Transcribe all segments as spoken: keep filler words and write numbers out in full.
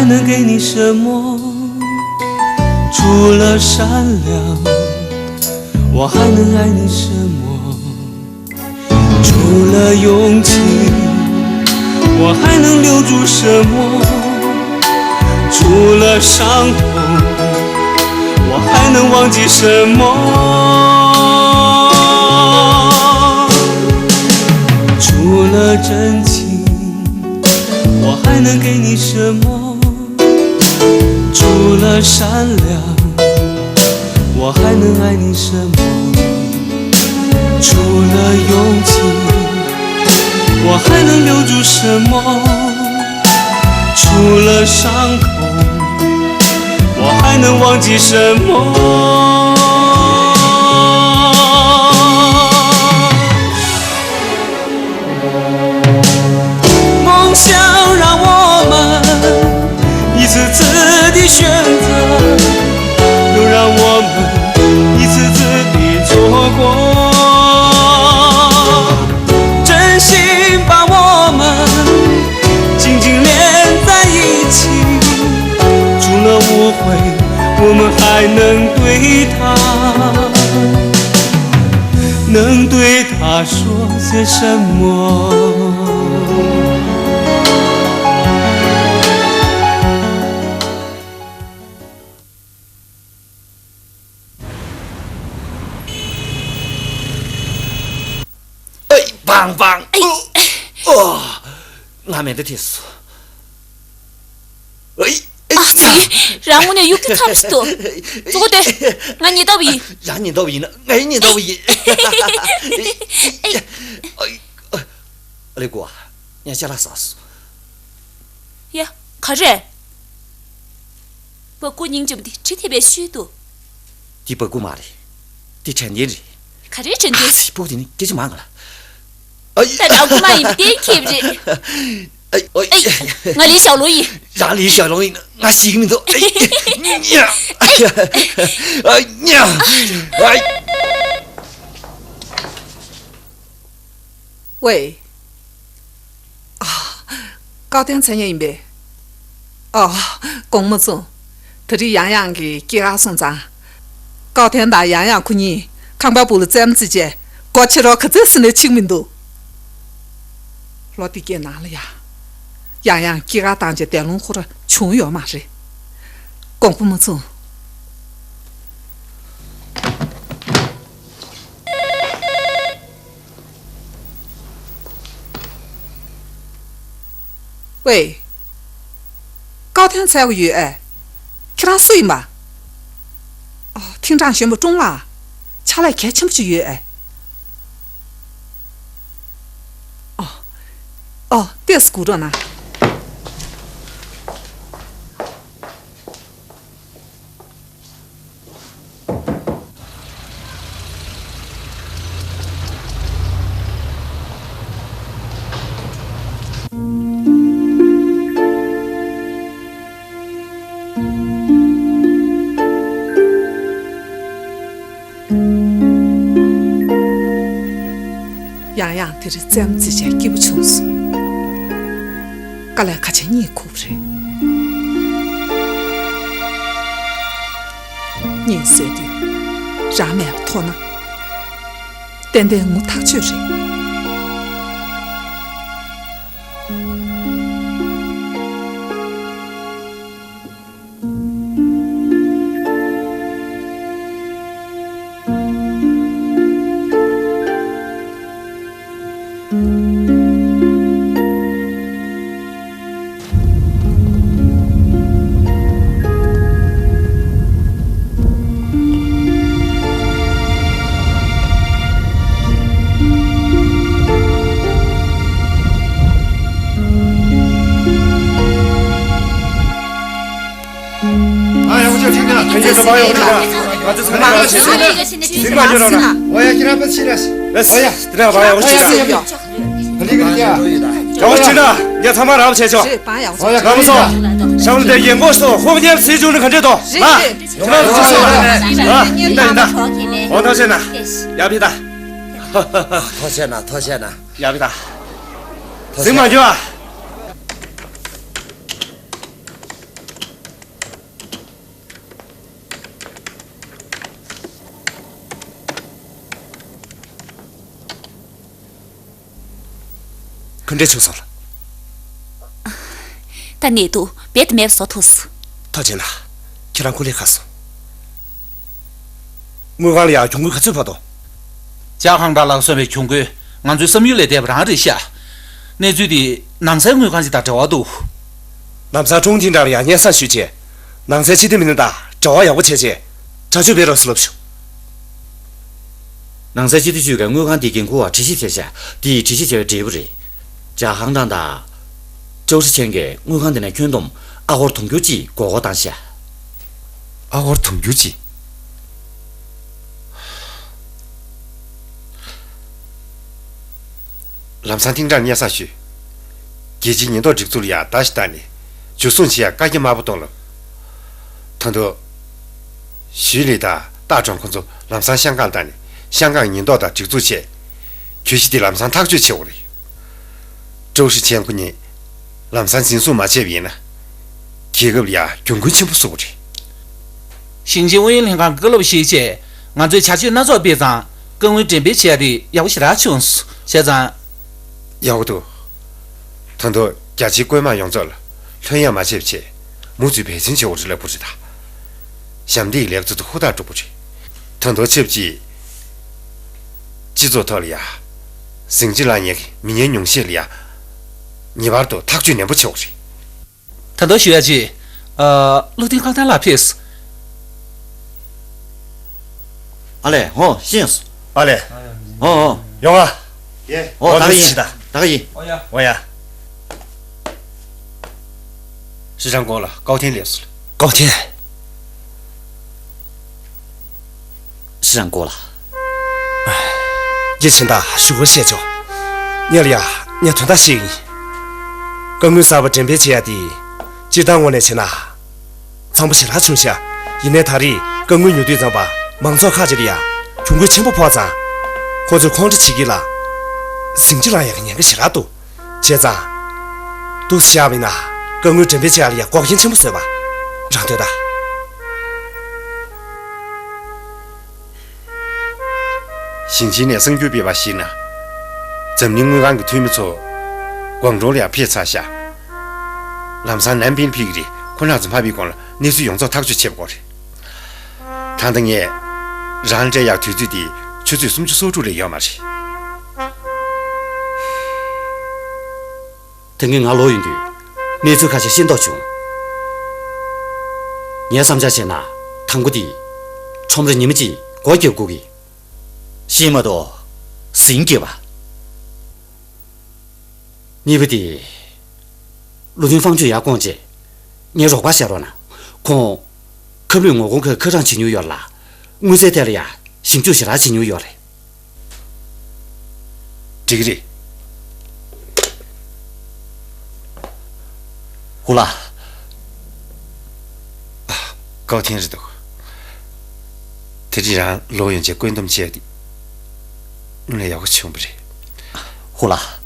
能给你什么？除了善良，我还能爱你什么？除了勇气，我还能留住什么？除了伤痛，我还能忘记什么？除了真情，我还能给你什么？除了善良，我还能爱你什么？除了勇气，我还能留住什么？除了伤痛，我还能忘记什么？梦想让我们一次次的选择，又让我们一次次的错过。真心把我们紧紧连在一起，除了误会，我们还能对他，能对他说些什么？哎，棒棒！哎，哦，ང་མེ་མདའ་ཐེབས་སོང་། ཨེ། ཨ་ཙི། རང་དངོས་གནས་གཡུག་རྒྱུ་ཐབས་ཤིག་འདུག་ཙོག་གོ་སྟེ། ང་ཉེས་ལྟ་བུ་ཡིན། རང་ཉེས་ལྟ་བུ་ཡིན་ན་ང་ཡང་ཉེས་ལྟ་བུ་ཡིན། ཨེ། ཨེ། ཨེ། ཨ་ལེ་གོ། ངས་ཅ་ལག་ཟ་སོང་། ཡ། ག་རེ། སྦ་ཁུག་སྙིང་རྗེ་མོ་འདི་གྲི་ཐེབས་པའི་ཤུལ་དུ། འདི་སྦ་ཁུག་མ་རེད། འདི་དྲན་རྟེན་རེད། ག་རེ་དྲན་རྟེན། ཨ་ཙི། སྦུག་དེ་ནི་སྐད་ཆ་མང་ག་ལ། ཨ་ཡ། ད་རང་ཁུག་མ་ཡིན་པའི་གཏན་འཁེལ་བ་རེད། ཨ་ཡ། ཨ་ཡ། ང་ལི་ཞའོ་ལུང་ཡིན། རང་ལི་ཞའོ་ལུང་ཡིན་ན་ང་ཤི་གི་མི་འདུག་ཨ་ཡ། ཨ་ཡ། ཨ་ཡ། ཝེ། ཨ། ཀའོ་ཐན་མཚན་ཡང་ཡིན་པས། ཨ། གོང་མ་བཙུན། དེ་རིང་ཡང་ཡང་གི་སྐྱེས་སྐར་སོང་ཙང་། ཀའོ་ཐན་དང་ཡང་ཡང་ཁོ་གཉིས་ཁང་པ་སྦུག་ལ་རྩེད་མོ་རྩེ་བྱས་སྒོ་ཕྱེ་རོགས་ག་ཚོད་ཟེར་ནས་ཕྱིན་མི་འདུག་ལོ་འདི་གའི་ནང་ལ་ཡ། ཡང་ཡང་སྐྱེས་སྐར་བཏང་བྱས་བདེ་སློང་ཁོ་ར་བྱུང་ཡོད་མ་རེད། གོང་མ་བཙུན། ཝེ། ཀའོ་ཐན་འཚོལ་གི་ཡོད་ཨེ། ཁྱེད་རང་སུ་ཡིན་པ། ཨ། ཐིང་ཀྲང་གཞོན་པ་ཀྲུང་ལགས། ཕྱག་ལས་གལ་ཆེན་པོ་ཅིག་ཡོད་ཨེ། ཨ། ཨ། ཏོག་ཙམ་སྒུག་རོགས་གནང་། ཡང་ཡང་དེ་རིང་རྩེད་མོ་རྩེ་བྱས་སྐྱིད་པོ་བྱུང་སོང་། དཀའ་ལས་ཁ་ཤས་རྙེད་ཁུག་པ་རེད། གཉིད་སད་དུས་རང་མེད་པ་མཐོང་ན། ཏན་ཏན་ངུ་ཐག་ཆོད་རེད། ཨ་ཡག་པོ་བྱུང་། ཐེངས་འདི་ལ་ཐེངས་འདི་ལ་ཕར་ཡག་པོ་བྱུང་། ང་ཚོ་ཚང་མ་ཡག་པོ་བྱུང་། ཟིང་མ་འཇོག་རོགས་གནང་། ཨོ་ཡ། ཁྱེད་རང་ཕར་ཕྱིན་ར། ཨོ་ཡ། དེ་ལ་ཕར་ཡག་པོ་བྱུང་། ཨོ་ཡ། ཡག་པོ་བྱུང་ན་ངས་ཚང་མ་རག་པ་བྱས་ཆོག་རེད། ཨོ་ཡ། རང་མོ་ཚོ། ཤམ་ལ་དེ་ཡན་གོ་སོ་ཧོབ་ཉེབ་སི་ཅུང་ནི་ག་འདྲས་དོ། རེད། རེད། ཡོང་ལ་ཚོ་སོ། ཨ། ཡིན་ད་ཡིན་ད། འོ་ཐོག་ཆེ་ན། ཡག་པོ་ད། ཐོག་ཆེ་ན་ཐོག་ཆེ་ན། ཡག་པོ་ད། ཟིང་མ་འཇོག་ཨ། ག་འདྲ་བྱུང་སོང་ལགས། ད་ནད་དུག་རྦད་དེ་མེད་པ་བཟོ་ཐུབ་སོང་། ཐུགས་རྗེ་གནང་། ཁྱེད་རང་སྐུ་ལས་ཁག་སོང་། དངུལ་ཁང་ལ་ཡང་གྱོང་གུན་ག་ཚོད་ཕོག་འདུག། ཇ་ཧང་ཀྲང་ལགས་གསོན་པའི་གྱོང་གུན་ང་ཚོའི་བསམ་ཡུལ་ལས་འདས་པ་རང་རེད་ཤག། གནས་ཚུལ་འདི་ནང་སའི་དངུལ་ཁང་ཞིག་དང་འབྲེལ་བ་འདུག། ལམ་སང་ཀྲུང་ཐིང་ཀྲང་ལ་ཡང་སྙན་སེང་ཞུས་བྱས། ནང་སའི་སྤྱི་བདེ་མི་སྣ་དང་འབྲེལ་བ་ཡག་པོ་བྱས་བྱས། དྲག་སྤྱོད་སྤེལ་རོགས་ཟེར་ལབ་ཞུ། ནང་སའི་སྤྱི་བདེ་ཅུས་ཀྱིས་དངུལ་ཁང་འདིའི་འགན་འཁུར་བར་དྲི་ཞིབ་བྱས་ཤག། འདི་ཡི་དྲི་ཞིབ་བྱས་པའི་འབྲས་བུ་རེད། ཇ་ཧང་ཀྲང་དང་ཀྲོའུ་ཧྲི་ཆན་གྱིས་དངུལ་ཁང་འདི་ནས་ཁྱོན་བསྡོམས་ཨ་སྒོར་དུང་ཕྱུར་གཅིག་མགོ་སྐོར་བཏང་ཤག། ཨ་སྒོར་དུང་ཕྱུར་གཅིག། ལམ་སང་ཐིང་ཀྲང་སྙན་སེང་ཞུས། རྒྱལ་སྤྱིའི་ཉེན་རྟོག་སྒྲིག་འཛུགས་ལ་ཡང་བརྡ་ཞིག་བཏང་ནས། འཇུ་བཟུང་བྱེད་ཡ་བཀག་རྒྱ་དམར་པོ་གཏོང་ལབ། ད་དུང་། ཞུས་ལི་དང་ཏཱ་ཀྲང་ཁོ་ཚོ་ལམ་སང་ཤང་ཀང་བཏང་ནས་ཤང་ཀང་ཉེན་རྟོག་དང་སྒྲིག་འཛུགས་བྱས། གྱོད་གཞི་དེ་ལམ་སང་ཐག་གཅོད་བྱེད་དགོས་རེད། ཀྲོའུ་ཧྲི་ཆན་ཁོ་གཉིས་ལམ་སང་འཛིན་བཟུང་མ་བྱས་པ་ཡིན་ན། རྒྱལ་ཁབ་ལ་ཡང་གྱོང་གུན་ཆེན་པོ་བཟོ་གི་རེད། ཞིང་ཆེན་ཨུ་ཡོན་ལྷན་ཁང་གི་བཀའ་སློབ་ཞིག་བྱས། ང་ཚོས་བྱ་སྤྱོད་སྣ་ཚོགས་སྤེལ་ཙང་། བཀའ་དངུལ་འགྲེམས་སྤེལ་བྱས་ཏེ་ཡག་པོ་ཞེ་དྲག་བྱུང་སོང་། བྱས་ཙང་། ཡག་པོ་འདུག། ད་དུང་རྒྱ་ཆེའི་བཀོད་མ་ཡོངས་རྫོགས་ལ་ལྷོད་ཡངས་མ་བྱས་པ་བྱས། མུ་མཐུད་འབད་བརྩོན་བྱེད་དགོས་རེད་ལབ་དགོས་རེད་ད། ཞབས་འདེགས་ལས་ཚོད་དུ་ཧུར་ཐག་སྒྲུབ་དགོས་རེད། ད་དུང་ཆབས་ཅིག། སྤྱི་ཚོགས་ཐོག་ལ་ཡ། ཟིང་ཆ་ལངས་ཡས་ཀྱི་མི་ངན་ཉུང་ཤས་ལ་ཡ། ངེས་པར་དུ་ཐག་གཅོད་ནན་པོ་བྱེད་དགོས་རེད། ད་དུང་ཞུ་ཡ་ཅིག། ཨ། བློ་མཐུན་ཀའོ་ཐན་ལགས་ཕེབས། ཨ་ལས། ཧོ། ཤེས་སོང་། ཨ་ལས། ཧོ་ཧོ། ཡོང་ང་། ཡེ། ཧོ། ད་ག་ཡིན། ད་ག་ཡིན། འོ་ཡ། འོ་ཡ། ཧྲི་ཀྲང་ཀོ་ལགས། ཀའོ་ཐན་སླེབས་སོང་། ཀའོ་ཐན། ཧྲི་ཀྲང་ཀོ་ལགས། ངས་གཞན་དག་ཞུ་བ་བཤད་ཆོག། ངས་ལ་ཡ། ངས་དོན་དག་ཤེས་ཀྱི་ཡིན། བཀའ་དངུལ་གསར་པ་འགྲེམས་སྤེལ་བྱེད་ཡ་དེ། སྤྱིར་བཏང་ངོས་ནས་བྱས་ན། འཚམ་པོ་ཞེ་དྲག་བྱུང་ཤག། ཡིན་ནའི་ད་རེས་བཀའ་དངུལ་ཉོ་དུས་ཙམ་པ་མང་ཚོགས་ཁག་ཅིག་ལ་ཡ། གྱོང་གུན་ཆེན་པོ་ཕོག་ཙང་། ཁོ་ཚོས་ཁོང་ཁྲོ་བྱེད་ཀྱི་ལ། ཟིང་ཆ་ལངས་ཡ་གི་ཉེན་ཁ་ཞེ་དྲག་འདུག། བྱས་ཙང་། འདུག་སེ་བཞག་པ་ཡིན་ན། བཀའ་དངུལ་འགྲེམས་སྤེལ་བྱེད་ཡ་ལ་ཡ་འགོག་རྐྱེན་ཆེན་པོ་བཟོས་པ། རང་འདོད་ད། ཞིང་ཆེན་ནས་གསར་འགྱུར་སྤེལ་བར་གཞིགས་ན། འཛམ་གླིང་དངུལ་ཁང་གི་འཐུས་མི་ཚོ་ཀོང་ཀྲོའུ་ལ་ཡང་ཕེབས་ཚར་ཤག། ལམ་སང་ནན་པིན་ཕེབས་ཀྱི་རེད། ཁོ་རང་ཚོ་མ་ཕེབས་གོང་ལ་གནས་ཚུལ་ཡོངས་རྫོགས་ཐག་གཅོད་བྱེད་དགོས་རེད། ད་ལྟ་ངས་རང་སྤྲད་ཡག་དུས་ཚོད་དེ་ཆུ་ཚོད་སུམ་ཅུ་སོ་དྲུག་ལས་ཡོད་མ་རེད། དེང་གི་ང་ལོག་ཡོང་དུས། གནས་ཚུལ་ཁ་ཤས་ཤེས་རྟོགས་བྱུང་། ངའི་བསམ་འཆར་བྱས་ན། དང་པོ་དེ། ཁྲོམ་ར་ཉི་མ་གཅིག་སྒོ་བརྒྱབ་དགོས་ཀྱི། ཤིང་མ་གཏོགས། ཟིང་སྐྱེས་པ། གཉིས་པ་དེ། བློ་མཐུན་ཧྥང་ཆུས་ཡར་བསྐོངས་རྗེས། ངའི་རོགས་པ་བྱ་རོགས་གནང་། ཁོང་། ཁབ་ལུད་ངོ་གོང་ཁ་ཁ་གྲངས་བྱེད་མྱོང་ཡོད་ལ། དངུལ་རྩའི་ཐད་ལ་ཡང་ཞིབ་འཇུག་ཞེ་དྲག་བྱེད་མྱོང་ཡོད་རེད། འགྲིག་གི་རེད། ཧུ་ལགས། ཀའོ་ཐན་རེད་འདུག། དེ་རིང་རང་ལོག་ཡོང་བྱས་བཀོད་འདོམས་བྱས་ཏེ། དངོས་གནས་ཡག་པོ་བྱུང་བ་རེད། ཧུ་ལགས།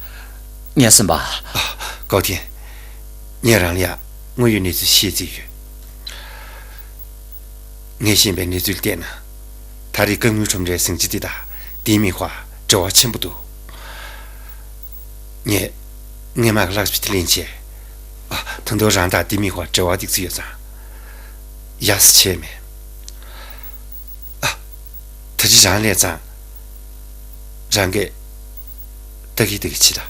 ངའི་སེམས་པ། ཀའོ་ཐན། ངས་རང་ལ་ཡང་དངོས་ཡོད་གནས་ཚུལ་བཤད་རྩིས་ཡོད། ངས་ཤེས་པའི་གནས་ཚུལ་བལྟས་ན། ད་རེས་བཀའ་དངུལ་ཁྲོམ་རའི་ཟིང་ཆ་འདི་དང་ལྡན་མི་ཧྭ་འབྲེལ་བ་ཆེན་པོ་འདུག། ངས་སྔོན་མ་གི་ལག་ཆ་དེ་ལེན་བྱས། ཨ། ད་དུང་རང་དང་ལྡན་མི་ཧྭ་འབྲེལ་བ་སྡུག་ཙམ་ཡོད་ཙང་། ཡག་ས་བྱས་མེད། ཨ། ད་ཅི་རང་སླེབས་ཙང་། རང་གིས་ལྟ་གི་ལྟ་གི་བྱེད་དང་།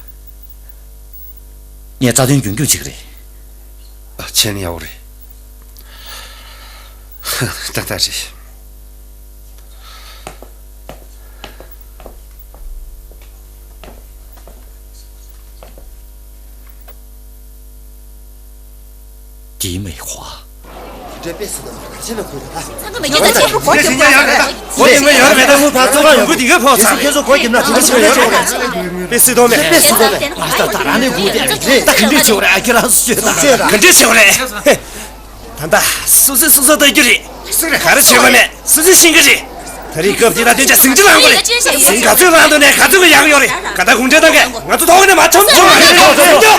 ངས་རྩ་དོན་རྒྱུན་སྐྱོང་བྱེད་ཀྱི་རེད། ཨ། བྱས་ན་ཡག་པོ་རེད། ཧ། ཏག་ཏག་རེད། ལྡན་མི་ཧྭ། དེ་འདྲའི་དཔེ་སྲིད་དོན་མ་ག་ཚད་ལ་གོ་ཡོད་ཨ། ཚང་མ་མེད་ཀྱང་ད་ཆེན་པོ་གོ་ཆོག་པ་རེད། གོ་ཡོད་མེད་ཡོད་མེད་ད་མུ་ཕར་ཚོ་ལ་ཡོང་གི་དེ་ག་ཕོག་ཚར་རེད། ཁྱེད་ཚོ་གོ་གྱིབ་ན་དེ་འདྲ་ཞིག་ཡོད་ཆོག་རེད། དཔེ་སྲིད་དོན་མེད། དཔེ་སྲིད་དོན་མེད། ང་ད་ད་རང་ནས་གོ་དེ་རེད། ད་ག་འདྲས་བྱེད་དགོས་རེད། ཨ་ཁྱེད་རང་ཚོ་ཤོད་ད། ག་འདྲས་བྱེད་དགོས་རེད། ད་ལྟ་སོ་སོས་སོ་སོ་ལྟ་རྒྱུ་རེད། ག་རེ་བྱེད་དགོས་མེད་སོ་སོས་ཤེས་ཀྱི་རེད། ད་རེས་སྐབས་འདི་ལ་བསྟུན་བྱས་ཟིང་ཆ་ལངས་དགོས་རེད། ཟིང་ག་ཚོད་ལངས་འདུག་ནས་ག་ཚོད་ཀྱི་ཡག་ཡོད་རེད། ག་ད་གུང་ཁྲན་ཏང་གིས་ང་ཚོ་ཐོག་ནས་མ་འཆམ་བྱུང་བ་རེད།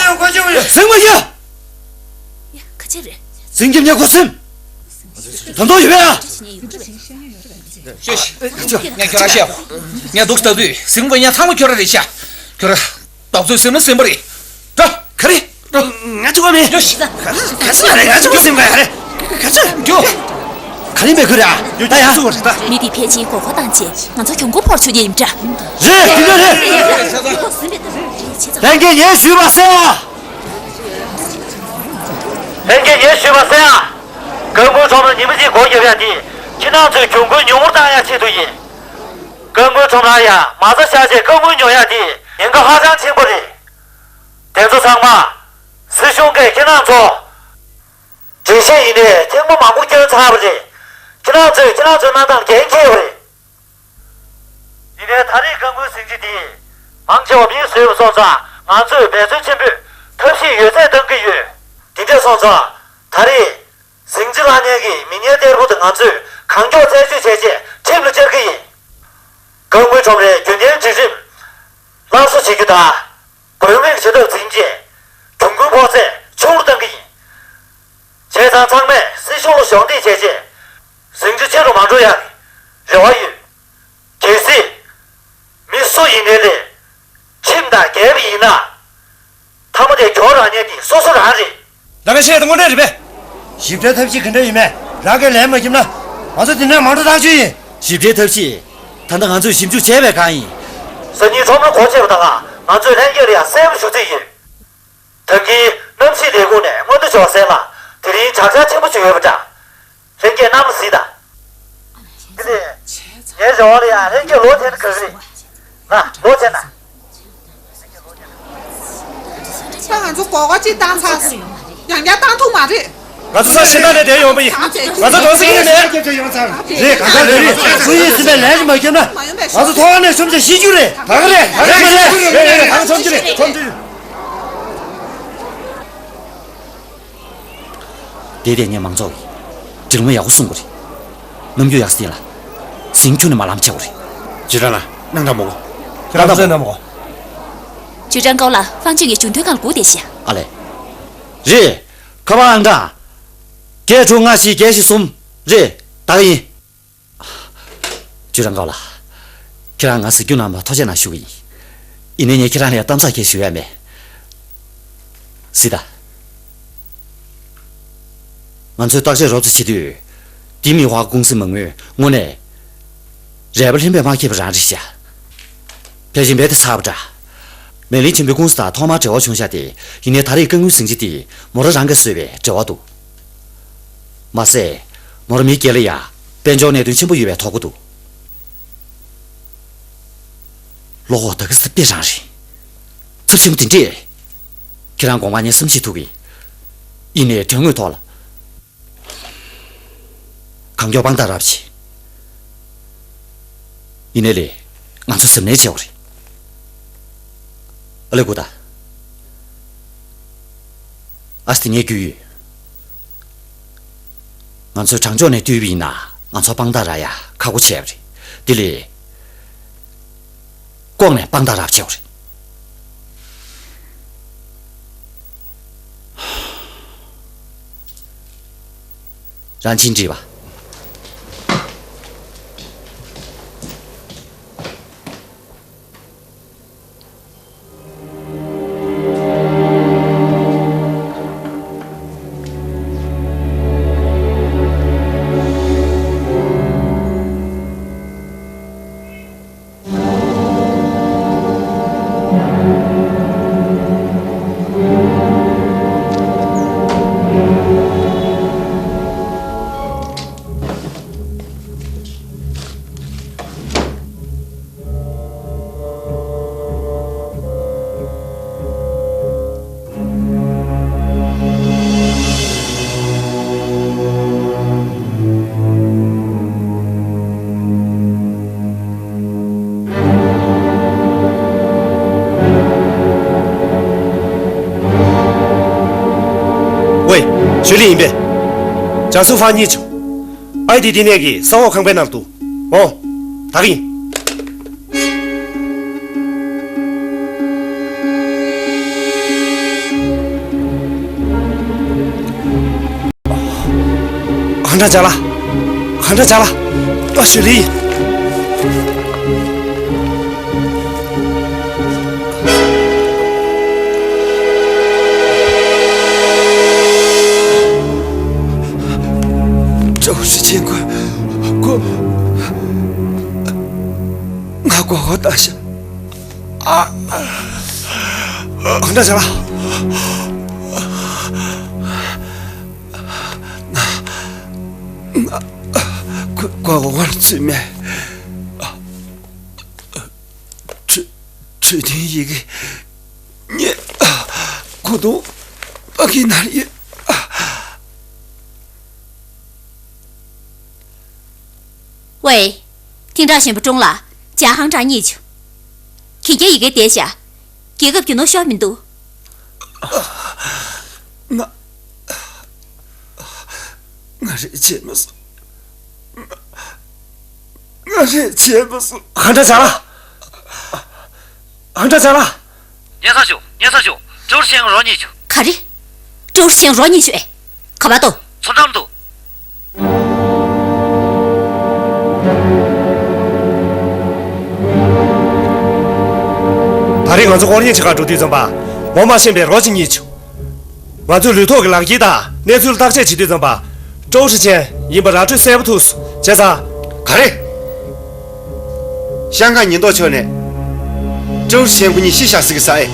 ཡོང་གོ་ཆེ་བ་ཡོད། ཟིང་མ་ཡོད། ཡ། ཁ་ཆེ་རེད། ཟིང་གི་མྱི་ཁུ་སིམ། དོན་དུ་ཡོད་ཡ། ཤོད་ཤིག་ངས་ཁྱོད་རང་བཤད་ཡོད། ངས་འདུག་ལྟ་དུས་ཟིང་བ་ཡ་ཚང་མ་ཁྱོད་རང་རེད་ཤག་ཁྱོད་རང་། རྡོག་ཚོད་ཟིན་མ་ཟིན་པ་རེད། འགྲོ། ག་རེ། འགྲོ། ང་ཚོ་བ་མེད། འགྲོ་ཤི། ག་ས་རེད། ང་ཚོ་བ་ཟིན་པ་ཡ་རེད། ག་ཚོད། འགྲོ། ག་རེ་མེད་ཁུ་ར། ད་ཡ། མི་འདི་ཕལ་ཆེར་མགོ་སྐོར་བཏང་རྗེས་ང་ཚོ་གྱོང་གུན་ཕོག་ཆོག་ཉེ་ཡིན་འདྲ། རེད། དེ་འདྲ་རེད། ལྷན་རྒྱས་ངས་ཞུས་པ་གསན་ཨ། ལྷན་རྒྱས་ངས་ཞུས་པ་གསན་ཨ། སྐར་མ་ཁྲོམ་ལ་ཉི་མ་གཅིག་སྒོ་རྒྱབ་ཡ་དེ་ཁྱེད་རང་ཚོའི་གྱོང་གུན་ཉུང་ངུར་བཏང་ཡ་ཆེད་དུ་ཡིན། སྐར་མ་ཁྲོམ་ལ་ཡ་མ་རྩ་བཞག་བྱས་སྐར་མ་ཉོ་ཡ་དེ་ཉེན་ཁ་ཧ་ཅང་ཆེན་པོ་རེད། དེ་ཚོ་ཚང་མ་སྲིད་གཞུང་གིས་ཁྱེད་རང་ཚོ་འགྲེལ་བཤད་ཡིན་ནའི་ཐེངས་མ་མང་པོ་བསྐྱོན་ཚར་བ་རེད། ཁྱེད་རང་ཚོས་ཁྱེད་རང་ཚོའི་གནང་སྟངས་འགན་འཁྱེར་བ་རེད། ཡིན་ནའི་ད་རེས་སྐར་མ་ཟིང་ཆ་འདི་མང་ཆེ་བ་མིས་བཟོས་པ་སོང་ཙང་ང་ཚོས་འབད་བརྩོན་ཆེན་པོས་ཐབས་ཤེས་ཡོད་ཚད་བཏང་གི་ཡོད། དེ་འདྲ་སོང་ཙང་ད་རེས་ཟིང་ཆ་བླངས་མཁན་གྱི་མི་སྣའི་གཏེར་པོ་དེ་ང་ཚོས་གང་མགྱོགས་རྩད་གཅོད་བྱས་རྗེས་ཁྲིམས་ལ་བཅར་གི་ཡིན། སྐར་མ་ཁྲོམ་རའི་རྒྱུན་ལྡན་སྒྲིག་ཁྲིམས་སླར་གསོ་བྱེད་རྒྱུ་དང་། དགོས་ངེས་ཀྱི་བྱེད་ཐབས་འཛིན་རྗེས་གྱོང་གུན་ཕོག་ཚད་ཆུང་རུ་གཏང་གི་ཡིན། བྱས་ཙང་ཚང་མས་སྲིད་གཞུང་ལ་གཞོགས་འདེགས་བྱས་རྗེས་ཟིང་ཆ་ཆེ་རུ་མ་འགྲོ་ཡག་གི་རེ་བ་ཡོད། གལ་སྲིད་མི་སུ་ཡིན་ནའི་ལས་ཁྲིམས་དང་འགལ་བ་ཡིན་ན། མཐའ་མ་དེ་གྱོང་རག་མཁན་དེ་སོ་སོ་རང་རེད། ད་ག་བཤད་དེ་དངོས་འབྲེལ་རེད་པས། ཞིབ་ཕྲའི་ཐབས་ཤེས་ག་འདྲ་ཡིན་མེད་རང་གིས་ལན་མ་བརྒྱབ་ན་ང་ཚོ་འདི་ནས་མ་འགྲོ་ཐག་ཆོད་ཡིན། ཞིབ་ཕྲའི་ཐབས་ཤེས་ད་ལྟ་ང་ཚོས་ཞིབ་འཇུག་བྱས་པའི་སྒང་ཡིན། སང་ཉིན་ཁྲོམ་ར་སྒོ་ཕྱེ་བ་དང་ང་ཚོས་ལྷན་རྒྱས་ལ་ཡང་གསལ་པོ་ཞུ་རྩིས་ཡིན། ད་གིན་གནམ་གཤིས་ལས་ཁུངས་ནས་སྔོན་བརྡ་ཞུ་བ་གསན་ལ་དེ་རིང་དྲག་ཆར་ཆེན་པོ་ཞིག་ཡོད་པ་འདྲ། ལྷན་རྒྱས་གནམ་ལ་གཟིགས་དང་། དེ་ནས་ངའི་རེ་བ་ལ་ཡང་ལྷན་རྒྱས་ལོག་འཐེན་ན་དགའ་གི་རེད། ང་ལོག་འཐེན་ན། ད་ང་ཚོ་སྒོར་སྒོར་གཅིག་བཏང་ཚར་སོང་། ཡང་བསྐྱར་བཏང་ཐུབ་མ་རེད། ང་ཚོ་ས་གཞན་དག་ནས་བསྡད་ཡོང་པ་ཡིན། ང་ཚོ་གྲོང་གསེབ་ནས་ཡོང་ཚར། རེད། གང་ལྟར་རེད། སྐུ་ཡིས་ཟིན་པའི་ལན་ཞིག་མ་བརྒྱབ་ན་ང་ཚོ་ཐོག་ཁ་ནས་ཤོམ་ཆ་ཤི་རྒྱུ་རེད། ད་ག་རེད། ད་ག་རེད། རེད། རེད། རེད། ད་ག་ཤོམ་རྒྱུ་རེད། ཤོམ་རྒྱུ་རེད། དེ་དེ་ངས་མང་ཚོགས་ཀྱི་དྲི་བ་ཡག་པོ་གསུང་གི་རེད། ནམ་རྒྱུན་ཡག་སྲིད་ལ། ཟིང་ཁྱོན་ནས་མ་ལམ་ཆག་གི་རེད། ཅི་ར་ལ་གནང་དང་མོ་གོ། ཁྱེད་རང་ཚོས་གནང་མོ་གོ། ཅུ་ཀྲང་ཀའོ་ལགས། ཧྥང་ཅུན་ངའི་གཞུང་དོན་ཁང་ལ་སྒུག་བསྡད་ཤག་ཨ་ལས། རེད། ཁ་པར་ཨང་གྲངས། བརྒྱད་དྲུག་ལྔ་བཞི་བརྒྱད་བཞི་གསུམ། རེད། ད་ག་ཡིན། ཅུ་ཀྲང་ཀའོ་ལགས། ཁྱེད་རང་ང་གཟིགས་རྒྱུ་གནང་བར་ཐུགས་རྗེ་གནང་ཞུ་གི་ཡིན། ཡིན་ནའི་ངས་ཁྱེད་རང་ལ་གཏམ་ཚགས་ཁྱེད་ཞུ་ཡ་མེད། གཟིགས་དང་། ང་ཚོས་བརྟག་དཔྱད་རོབ་ཙམ་བྱེད་དུས། འདི་མི་ཧྭ་ཀུང་སི་མ་དངུལ་དངོས་གནས་རལ་པ་ལྷུན་པོས་མ་འཁྱེར་བ་རང་རེད་ཤག་ཕལ་ཆེར་རྦད་དེ་ཚར་བ་འདྲ། མེ་ལིན་ཆེན་པོའི་ཀུང་སི་དང་ཐོག་མར་འབྲེལ་བ་བྱུང་བཞག་སྟེ། ཡིན་ནའི་ད་རེས་སྐར་དངུལ་ཟིང་ཆ་དེ་མོ་རང་རང་གིས་བཟོས་པའི་འབྲེལ་བ་འདུག་མ་ཟད། མོ་རང་མི་སྒེར་ལ་ཡང་དཔལ་འབྱོར་གནད་དོན་ཆེན་པོ་ཡོད་པའི་དོགས་པ་འདུག་བློ་ཁོག་ད་ག་ས་དཔེ་རང་རེད། ཚབས་ཆེན་པོ་དེ་འདྲས། ཁྱེད་རང་དགོངས་པ་ངས་བསམ་ཤེས་ཐུབ་གི། ཡིན་ནའི་དོན་དངོས་ཐོག་ལ། གང་མགྱོགས་དཔང་རྟགས་རག་པ་བྱེད། ཡིན་ནའི་ལས། ང་ཚོ་གཟབ་ནན་བྱེད་དགོས་རེད། ཨ་ལེ་སྒུག་དང་། ཨ་སྟེ་ངས་རྒྱུས་ཡོད། ང་ཚོས་དྲང་ཕྱོགས་ནས་བཏུལ་བ་ཡིན་ན་ང་ཚོ་དཔང་རྟགས་རག་ཡ་ཁག་པོ་ཆེ་བ་རེད། དེ་ལས། ལྐོག་ནས་དཔང་རྟགས་རག་བྱེད་དགོས་རེད། རང་ཕྱིན་དྲིས་པ། ཝེ། ཞུ་ལི་ཡིན་པས། ཅང་སུ་ཧྥང་གཉིས་བྱུང་། ཨའི་དེ་དེ་ནས་ཀྱི་ས་འོག་ཁང་པའི་ནང་དུ། འོང་། ད་གིན། ཧང་ཀྲང་ཅ་ལགས། ཧང་ཀྲང་ཅ་ལགས། ཨ་ཞུ་ལི། ཀྲོའུ་ཧྲི་ཆན་ཁོ། ཁོ། ང་མགོ་སྐོར་བཏང་ཤག་ཨ། ཧང་ཀྲང་ཅ་ལགས། ང་། ང་། ཁོ་མགོ་སྐོར་ཚུད་མེད། གྲོས་གྲོས་མཐུན་ཡི་གེ་ངས་གོ་དོན་ཕ་གི་ན་ཡོད། ཝེ། ཐིང་ཀྲང་གཞོན་པ་ཀྲུང་ལ་ཇཱ་ཧང་ཀྲང་རྙེད་བྱུང་། གན་རྒྱའི་ཡི་གེ་བསྡད་བཞག་རྒྱལ་ཁབ་རྒྱུ་ནོར་ཤོར་མི་འདུག་ང་། ང་རེད་བྱས་མ་སོང་། ང་རེད་བྱས་མ་སོང་། ཧང་ཀྲང་ཅ་ལགས། ཧང་ཀྲང་ཅ་ལགས། སྙན་སེང་ཞུ། སྙན་སེང་ཞུ། ཀྲོའུ་ཧྲི་ཆན་རོ་རྙེད་བྱུང་། ག་རེ། ཀྲོའུ་ཧྲི་ཆན་རོ་རྙེད་བྱུང་ཨེ། ག་པར་འདུག་མཚོ་འགྲམ་དུ། ད་རེས་ང་ཚོ་སྐོར་གཡེང་བྱེད་གར་འགྲོ་དུས་ཙམ་པ། ངོ་མ་ཤེས་པའི་རོ་ཅིག་རྙེད་བྱུང་། ང་ཚོས་ལུས་ཐོག་གི་ལག་འཁྱེར་དང་གནས་ཚུལ་བརྟག་དཔྱད་བྱེད་དུས་ཙམ་པ། ཀྲོའུ་ཧྲི་ཆན་ཡིན་པ་ར་སྤྲོད་གསལ་པོ་ཐུག་སོང་། བྱས་ཙང་། ག་རེ། ཤང་ཀང་ཉེན་རྟོག་ཕྱོགས་ནས། ཀྲོའུ་ཧྲི་ཆན་ཁོ་གཉིས་ཤི་བཞག་ཟེར་གི་ཟེར་ཨེ།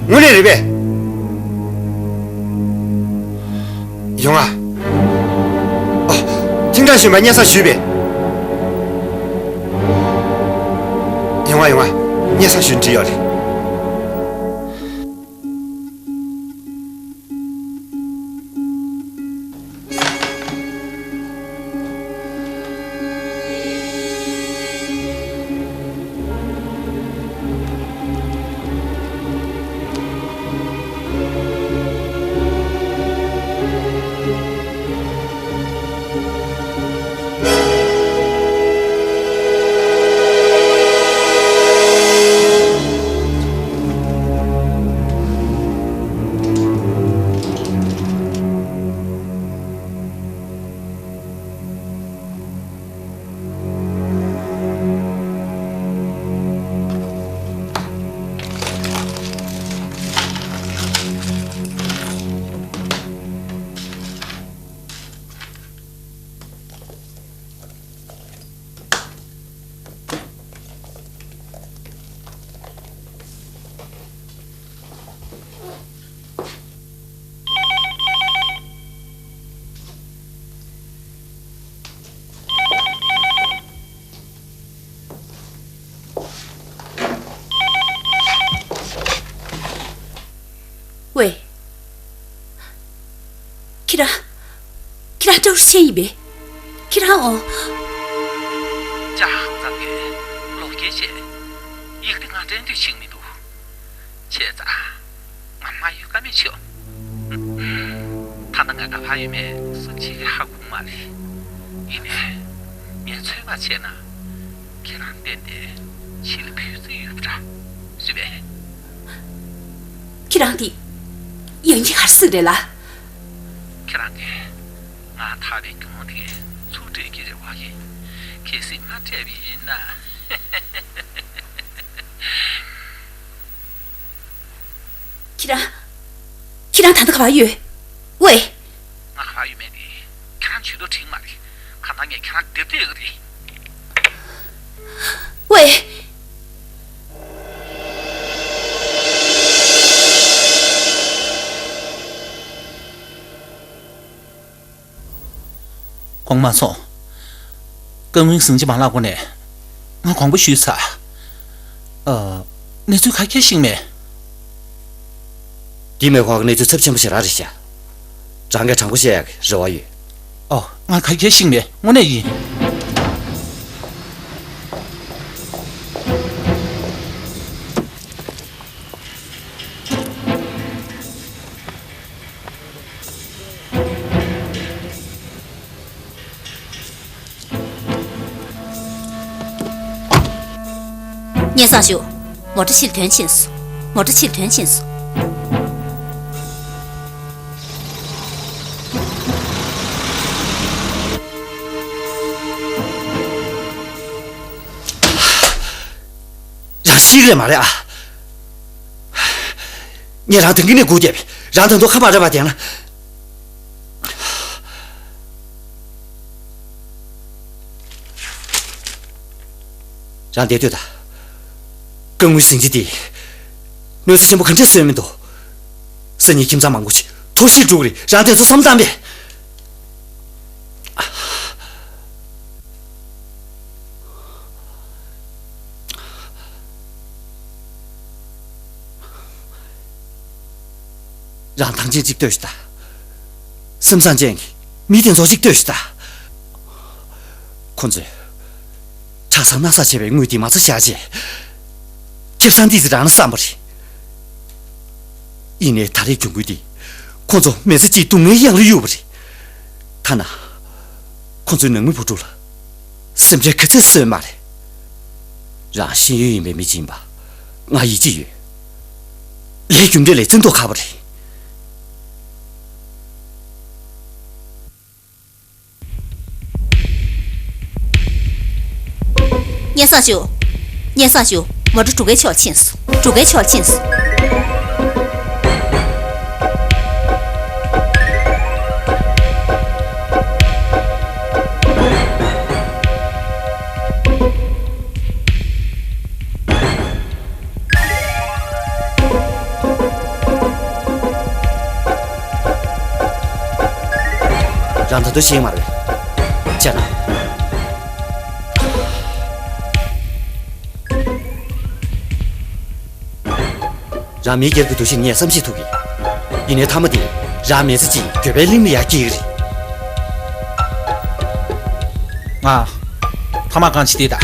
དངོས་གནས་རེད་པས། ཡོང་ང་། ཨ། ཐིང་ཀྲང་གཞོན་པ་སྙན་སེང་ཞུས་པས། ཡོང་ང་། ཡོང་ང་། སྙན་སེང་ཞུ་འདྲི་ཡོད་རེད། ཝེ། ཁྱེད་རང་། ཁྱེད་རང་ཀྲོའུ་ཧྲི་ཆན་ཡིན་པས། ཁྱེད་རང་ཨོ། ཅཱ་ཧང་ཚང་གིས་ལོག་སྐྱེལ་བྱས། ཡིག་དེ་ང་སྤྲད་འདོད་ཤེས་མི་འདུག་བྱས་ཙང་། ང་མ་ཡོང་ཀ་མེད་བྱུང་། ད་ནི་ང་ག་པར་ཡོད་མེད་སུ་གཅིག་གིས་ཧ་གོ་གི་མ་རེད། ཡིན་ནའི། ངས་ཚོད་དཔག་བྱས་ན། ཁྱེད་རང་གཏན་ནས་ཕྱི་ལ་བུད་རྩིས་ཡོད་པ་འདྲ། རེད་པས། ཁྱེད་རང་དེ་ཡང་ཁྱེད་ག་རེ་ཟེར་གི་རེད་ལ། ཁྱེད་རང་གིས་ང་ཐར་པའི་སྒྲུང་དེ་ཚུར་སྤྲད་ཀྱི་རེད་པ་ཡིན། གལ་སྲིད་མ་སྤྲད་པ་ཡིན་ན། ཁྱེད་རང་། ཁྱེད་རང་ད་ལྟ་ག་པར་ཡོད། ཝེ། ང་ག་པར་ཡོད་མེད་དེ་ཁྱེད་རང་ཇུས་གཏོགས་འགྲིག་མ་རེད། གང་ལྟར་ངས་ཁྱེད་རང་སྡེབ་སྡེབ་ཡོད་རེད། ཝེ། གོང་མ་མཚོ། སྐུ་ངོ་ཟིང་ཆ་མ་ལངས་གོང་ནས་ང་དགོངས་པ་ཞུས་ཚར། ཨ། གནས་ཚུལ་ག་གེ་ཤེས་མེད། དེ་མེ་ཁོག་གི་གནས་ཚུལ་ཚབས་ཆེན་པོ་ཞིག་རང་རེད་ཤག་རང་གིས་དྲང་པོ་བཤད་ཡག་གི་རེ་བ་ཡོད། ཨོ། ང་ག་གེ་ཤེས་མེད། དངོས་གནས་ཡིན། སངས་ཞུ། མོ་ཊ་ཕྱིར་ཐོན་ཕྱིན་སོང་། མོ་ཊ་ཕྱིར་ཐོན་ཕྱིན་སོང་། རང་ཤི་གི་རེད་མ་རེད་ཨ། ངས་རང་དེང་གི་ནས་སྒུག་བསྡད་པས། རང་ད་དུང་ཁ་པར་རེ་བ་བསྡད་ན། རང་བསྡད་སྡོད་ད། སྐུ་ངོ་ཟིང་ཆ་དེས་གནོད་འཚེ་ཆེན་པོ་ག་འདྲས་བཟོས་མི་འདུག། སང་ཉིན་ཁྱིམ་ཚང་མང་པོ་ཞིག་འཐོར་ཞིག་འགྲོ་གི་རེད། རང་དེ་ཚོ་བསམ་བཏང་པས། རང་ཐང་ཆེན་གཅིག་ལྟོས་ཤིག་ད། སེམས་བཟང་ཅན་གྱི་མི་དེ་ཚོ་གཅིག་ལྟོས་ཤིག་ད། ཁོ་ཚོས་ཁྲག་ཟ་སྣ་ཟ་བྱས་པའི་དངུལ་དེ་མ་རྩ་བཞག་རྗེས། ཁེ་བཟང་ཏིག་ཙི་རག་ན་བསམ་པ་རེད། ཡིན་ནའི་ད་རེས་གྱོང་གུད་དེ་ཁོ་ཚོ་མི་ཚེ་གཅིག་སྡུག་བསྔལ་གཡང་ལ་གཡུགས་པ་རེད། ཐ་ན་ཁོ་ཚོའི་ནང་མི་བུ་ཕྲུག་ལ་སེམས་ཁྲལ་ག་ཚད་བཟོས་མ་རེད། རང་ཤེས་ཡོན་ཡིན་པའི་མི་ཅིག་ཡིན་པ་ང་ཡིད་ཆེས་ཡོད། ལས་རྒྱུ་འབྲས་ལས་བརྩི་མདོག་ཁ་པོ་རེད། སྙན་སེང་ཞུ། སྙན་སེང་ཞུ། མོ་ཊ་འབྲུག་རྒྱལ་ཕྱོགས་ཕྱིན་སོང་། འབྲུག་རྒྱལ་ཕྱོགས་ཕྱིན་སོང་། རང་ད་དུང་ཤེས་མ་རེད། ཅེ་ན། རང་མི་སྒེར་གྱི་འདུ་ཤེས་ངས་བསམ་ཤེས་ཐུབ་གི། ཡིན་ནའི་མཐའ་མ་དེ་རང་མི་ཚེ་གཅིག་འགྱོད་པའི་གླིང་ལ་ཡར་སྐྱེལ་གི་རེད། ང་། ཐ་མག་རྐང་ཕྱིས་ཏེ་ད།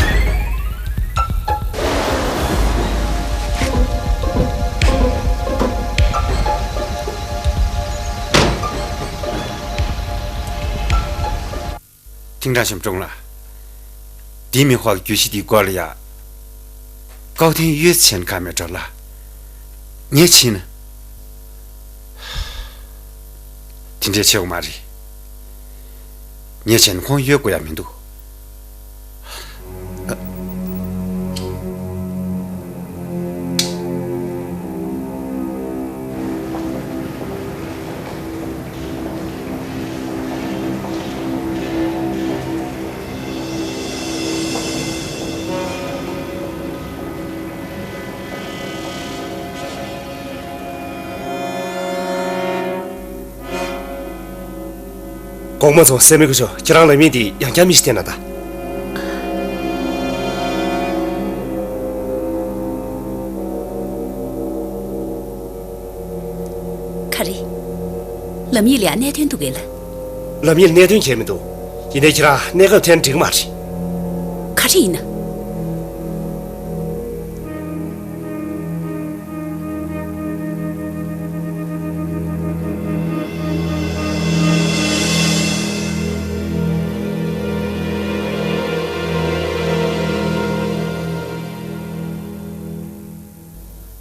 ཐིང་ཀྲང་ཞིམ་ཀྲུང་ལགས། ལྡི་མི་ཧྭ་གི་གྱོད་གཞི་འདིའི་སྐོར་ལ་ཡ། ཀའོ་ཐེན་གཡོལ་ཟེར་ན་ཁག་མེད་འགྲོ་ལ། ངས་ཕྱིན་ན། དེ་འདྲས་བྱེད་དགོས་མ་རེད། ངས་བྱས་ན་ཁོང་གཡོལ་དགོས་ཡ་མི་འདུག། གོང་མ་ཚོ། སྲས་མོ་སྐུ་ཞབས། ཁྱེད་རང་ལམ་ཡིག་འདི་ཡང་བསྐྱར་མི་ཞིག་བསྟན་ན་ད། ག་རེ། ལམ་ཡིག་ལ་ཡང་གནད་དོན་འདུག་གས་ལགས། ལམ་ཡིག་ལ་གནད་དོན་གང་ཡང་མི་འདུག། ཡིན་ནའི་ཁྱེད་རང་གནས་སྐབས་འཐེན་འགྲིག་མ་རེད། ག་རེ་ཡིན་ན།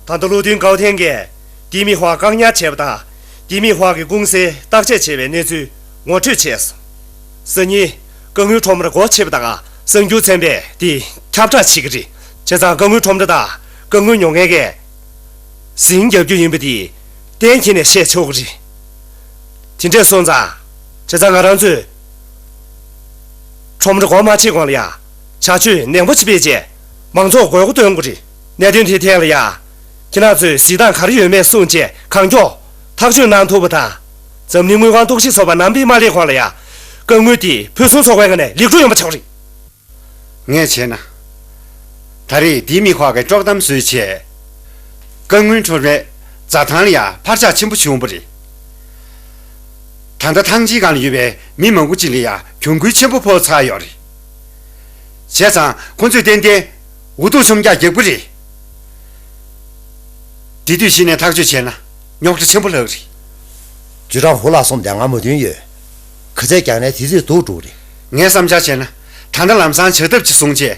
ད་ལྟ་བློ་མཐུན་ཀའོ་ཐེན་གྱིས་ལྡི་མི་ཧྭ་བཀག་ཉར་བྱས་པ་དང་། ལྡི་མི་ཧྭ་གི་ཀུང་སིས་བརྟག་དཔྱད་བྱས་པའི་གནས་ཚུལ་ངོ་སྤྲོད་བྱས་སོང་། སང་ཉིན་སྐུ་ངོའི་ཁྲོམ་ར་སྒོ་ཕྱེ་བ་དང་། གསར་འགྱུར་ཚན་པས་འདི་ཁྱབ་བསྒྲགས་བྱེད་ཀྱི་རེད། བྱས་ཙང་སྐུ་ངོའི་ཁྲོམ་ར་དང་སྐུ་ངོའི་ཉོ་མཁན་གྱིས་ཟིང་རྒྱབ་རྒྱུ་ཡིན་པ་འདི་གཏན་འཁེལ་ནས་བཤད་ཆོག་གི་རེད། དེ་འདྲས་སོང་ཙང་། བྱས་ཙང་ང་རང་ཚོས་ཁྲོམ་ར་སྒོ་མ་ཕྱེ་གོང་ལ་ཡ། བྱ་སྤྱོད་ནན་པོ་ཞིག་སྤེལ་རྗེས། མང་ཚོགས་དགོས་མཁོ་འདོན་དགོས་རེད། གནད་དོན་དེའི་ཐད་ལ་ཡ། ཁྱེད་རང་ཚོས་གཟིགས་སྟངས་ག་རེ་ཡོད་མེད་གསུངས་རྗེས། གང་མགྱོགས་ཐག་གཅོད་གནང་ཐུབ་པ་དང་། འཛམ་གླིང་དངུལ་ཁང་གཏོར་བཤིག་ཚོགས་པ་ནང་པའི་མ་སླེབས་གོང་ལ་ཡ། སྐུ་ངོ་དེ་ཕུན་སུམ་ཚོགས་པའི་ངང་ནས་ལེགས་གྲུབ་ཡོང་པ་ཆགས་རེད། ངས་བྱས་ན། ད་རེས་ལྡི་མི་ཧྭ་གིས་དཀྲོག་གཏམ་བཟོས་བྱས། སྐུ་ངོའི་ཁྲོམ་རའི་རྩྭ་ཐང་ལ་ཡ་འཕར་ཆག་ཆེན་པོ་བྱུང་བ་རེད། ད་ལྟ་ཐང་ཆེན་སྒང་ལ་ཡོད་པའི་མི་མང་པོ་ཅིག་ལ་ཡ་གྱོང་གུན་ཆེན་པོ་ཕོག་ཚར་ཡོད་རེད། བྱས་ཙང་ཁོ་ཚོས་ཏན་ཏན་འུ་ཐུག་མཆོང་རྒྱག་རྒྱག་གི་རེད། དེ་དུས་གཞི་ནས་ཐག་གཅོད་བྱས་ན་རྙོག་དྲ་ཆེན་པོ་ལྷག་གི་རེད། ཅུས་ཀྲང་ཧུ་ལགས་གསུངས་དེ་ང་མོས་མཐུན་ཡོད། ག་ཚད་རྒྱག་ནའི་དེ་ཚོས་སྡུག་འགྲོ་གི་རེད། ངས་བསམ་འཆར་བྱས་ན། ད་ལྟ་ལམ་སང་བྱ་ཐབས་ཅིག་བཟུང་བྱས།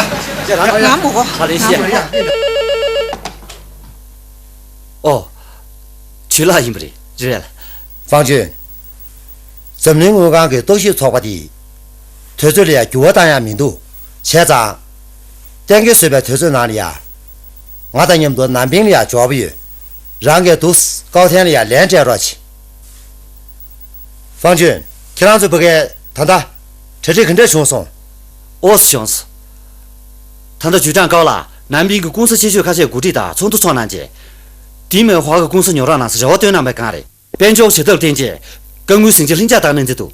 ཡ། ང་མི་དགོས། ཧ་ལས་ཤེས། ང་མི་དགོས། ཨོ། ཇུ་ལགས་ཡིན་པ་རེད། རེད། ཧྥང་ཅུན། འཛམ་གླིང་དངུལ་ཁང་གི་རྟོག་ཞིབ་ཚོགས་པ་དེས་དུས་ཚོད་ལ་ཡང་འགྱུར་བ་བཏང་ཡ་མི་འདུག་བྱས་ཙང་། གཏན་འཁེལ་བཟོས་པའི་དུས་ཚོད་ནང་ལ་ཡ། ང་དང་མཉམ་དུ་ནན་པིང་ལ་ཡ་འབྱོར་བ་ཡོད། རང་གིས་འདུག་སེ་ཀའོ་ཐན་ལ་ཡ་ལན་སྤྲད་རོགས་གྱིས། ཧྥང་ཅུན། ཁྱེད་རང་ཚོའི་ཕ་གིར་ད་ལྟ་གྲ་སྒྲིག་ག་འདྲ་བྱུང་སོང་། ཨོ་སི་བྱུང་སོང་། ད་ལྟ་ཅུས་ཀྲང་ཀའོ་ལགས་ནན་པིང་གི་ཀུང་སི་ཆེ་ཤོས་ཁ་ཤས་གོ་སྒྲིག་དང་ཚོགས་འདུ་འཚོགས་གནང་རྗེས། ཏིན་མེ་ཧྭ་གི་ཀུང་སི་ཉོ་རོགས་གནང་ཟེར་རེ་བ་བཏོན་གནང་བའི་སྒང་རེད། དཔལ་འབྱོར་བྱེད་ཐབས་ལ་བརྟེན་རྗེས་ཀ་ངོའི་ཟིང་ཆ་ལྷིང་འཇགས་བཏང་གནང་རྩིས་འདུག།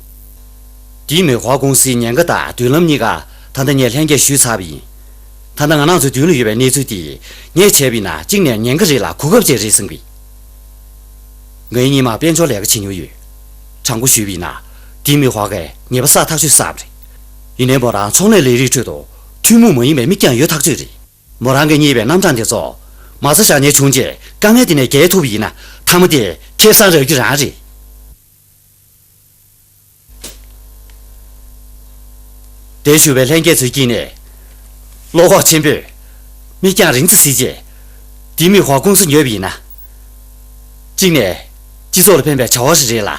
ཏིན་མེ་ཧྭ་ཀུང་སིའི་ཉེན་ཁ་དང་མདུན་ལམ་གཉིས་ཀ་ད་ལྟ་ངས་ལྷན་རྒྱས་ཞུས་ཚར་བ་ཡིན། ད་ལྟ་ང་རང་ཚོའི་མདུན་ལ་ཡོད་པའི་གནས་ཚུལ་དེ་ངས་བྱས་པ་ཡིན་ན་གཅིག་ནས་ཉེན་ཁ་རེད་ལ་གོ་སྐབས་ཅིག་རེད་བསམ་གི། ངའི་སྔོན་མ་དཔལ་འབྱོར་ལས་ཀ་བྱེད་མྱོང་ཡོད། དྲང་པོ་ཞུས་པ་ཡིན་ན་ཏིན་མེ་ཧྭ་གིས་ཉེས་པ་བསགས་ཐག་ཆོད་བསགས་པ་རེད། ཡིན་ནའི་མོ་རང་ཚོང་ལས་ལས་རིགས་ཁྲོད་དུ་ཐུན་མོང་མ་ཡིན་པའི་མིག་རྒྱང་ཡོད་ཐག་ཆོད་རེད། མོ་རང་གིས་རྙེད་པའི་རྣམ་གྲངས་དེ་ཚོ་མ་རྩ་བཞག་ཉེན་བྱུང་རྗེས་དཀའ་ངལ་དེ་ནས་རྒྱལ་ཐུབ་པ་ཡིན་ན་མཐའ་མ་དེ་ཁེ་བཟང་རག་རྒྱུ་རང་རེད། གདན་ཞུ་བའི་ལྷན་རྒྱས་ཚོའི་དཀྱིལ་ནས་བློ་ཁོག་ཆེན་པོས་མིག་རྒྱང་རིང་ཙམ་གཟིགས་རྗེས་ཏིན་མེ་ཧྭ་ཀུང་སི་ཉོས་པ་ཡིན་ན། གཅིག་ནས་སྤྱི་ཚོགས་ལ་ཕན་པའི་བྱ་བ་ཞིག་རེད་ལ།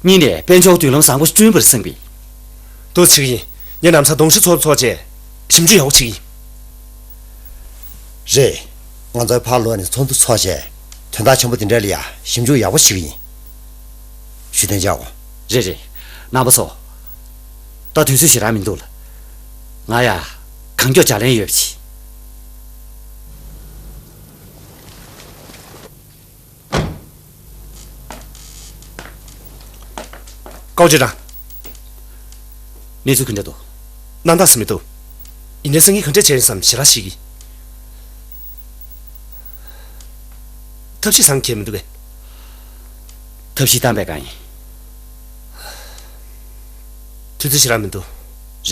གཉིས་ནས་དཔལ་འབྱོར་མདུན་ལམ་བཟང་པོ་ཞིག་བསྐྲུན་པར་བསམ་གི། འདུག་སེ་བྱེད་ཀྱི་ཡིན། ངས་ལམ་སང་གདོང་ཧྲི་ཚོགས་ཚོགས་བྱས་ཞིབ་འཇུག་ཡག་པོ་བྱེད་ཀྱི་ཡིན། རེད། ང་ཚོའི་ཕར་ལོག་ནས་ཚོགས་འདུ་ཚོགས་བྱས་དོན་དག་ཆེན་པོ་འདི་འདྲ་ལ་ཡ་ཞིབ་འཇུག་ཡག་པོ་བྱེད་ཀྱི་ཡིན། ཞུ་དོན་བྱའོ། རེད་རེད། རྣམ་པ་ཚོ། ད་དུས་ཚོད་ཞེ་དྲག་མི་འདུག་ལ། ང་ཡ་གང་མགྱོགས་ལྗགས་ལན་ཡོད་པ་བྱེད། ཀའོ་ཅི་ཀྲང་། གནས་ཚུལ་ག་འདྲ་འདུག། རྣམ་དག་ཙམ་མི་འདུག། ཡིན་ནའི་སང་ཉིན་ག་འདྲས་བྱས་ནས་བསམ་ཞེ་དྲག་ཞིག་གིས། ཐབས་ཤེས་བཟང་གི་མི་འདུག་གས། ཐབས་ཤེས་བཏང་པའི་སྒང་ཡིན། དུས་ཚོད་ཞེ་དྲག་མི་འདུག།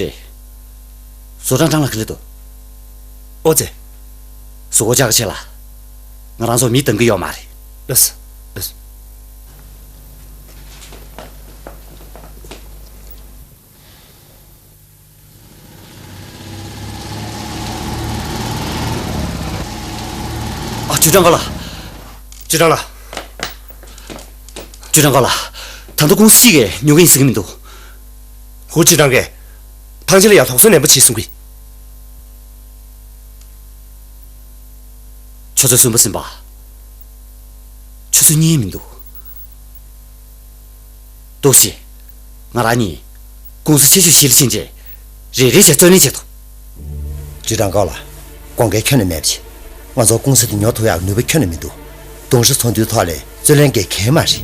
རེད། བཟོ་གྲྭ་ཀྲང་ལགས་ག་འདྲ་འདུག། ཨོ་ཙི། གཟུགས་པོ་ཅག་ཆེ་ལ། ང་རང་ཚོ་མི་འདང་གི་ཡོད་མ་རེད། ལགས་སོ། ལགས་སོ། ཨ། ཅུས་ཀྲང་ཀའོ་ལགས། ཅུས་ཀྲང་ལགས། ཅུས་ཀྲང་ཀའོ་ལགས། ད་ལྟ་ཀུང་སི་གཅིག་གིས་ཉོ་གི་ཡིན་ཟེར་གི་མི་འདུག། ཧུའུ་ཅུས་ཀྲང་གིས་ཐང་ཆེན་ལ་ཡང་དོགས་ཟོན་ནན་པོ་བྱས་གསུང་གི། ཆུ་ཚོད་གསུམ་པ་ཟིན་པ། ཆུ་ཚོད་གཉིས་མི་འདུག། འདུག་སེ། ང་རང་གཉིས་ཀུང་སི་ཆེ་ཤོས་ཤིག་ལ་ཕྱིན་རྗེས་རེ་རེ་བྱས་རྩོད་ལེན་བྱེད་དོ། ཅུས་ཀྲང་ཀའོ་ལགས། དགོངས་འགལ་ཁྱོན་ནས་མེད་པ་བྱེད། ང་ཚོ་ཀུང་སི་དེ་ཉོ་ཐུབ་ཡག་ནུས་པ་ཁྱོན་ནས་མི་འདུག། གདོང་ཧྲི་ཚོགས་འདུའི་ཐོག་ལ་རྩོད་ལེན་གང་ཡང་མ་རེད།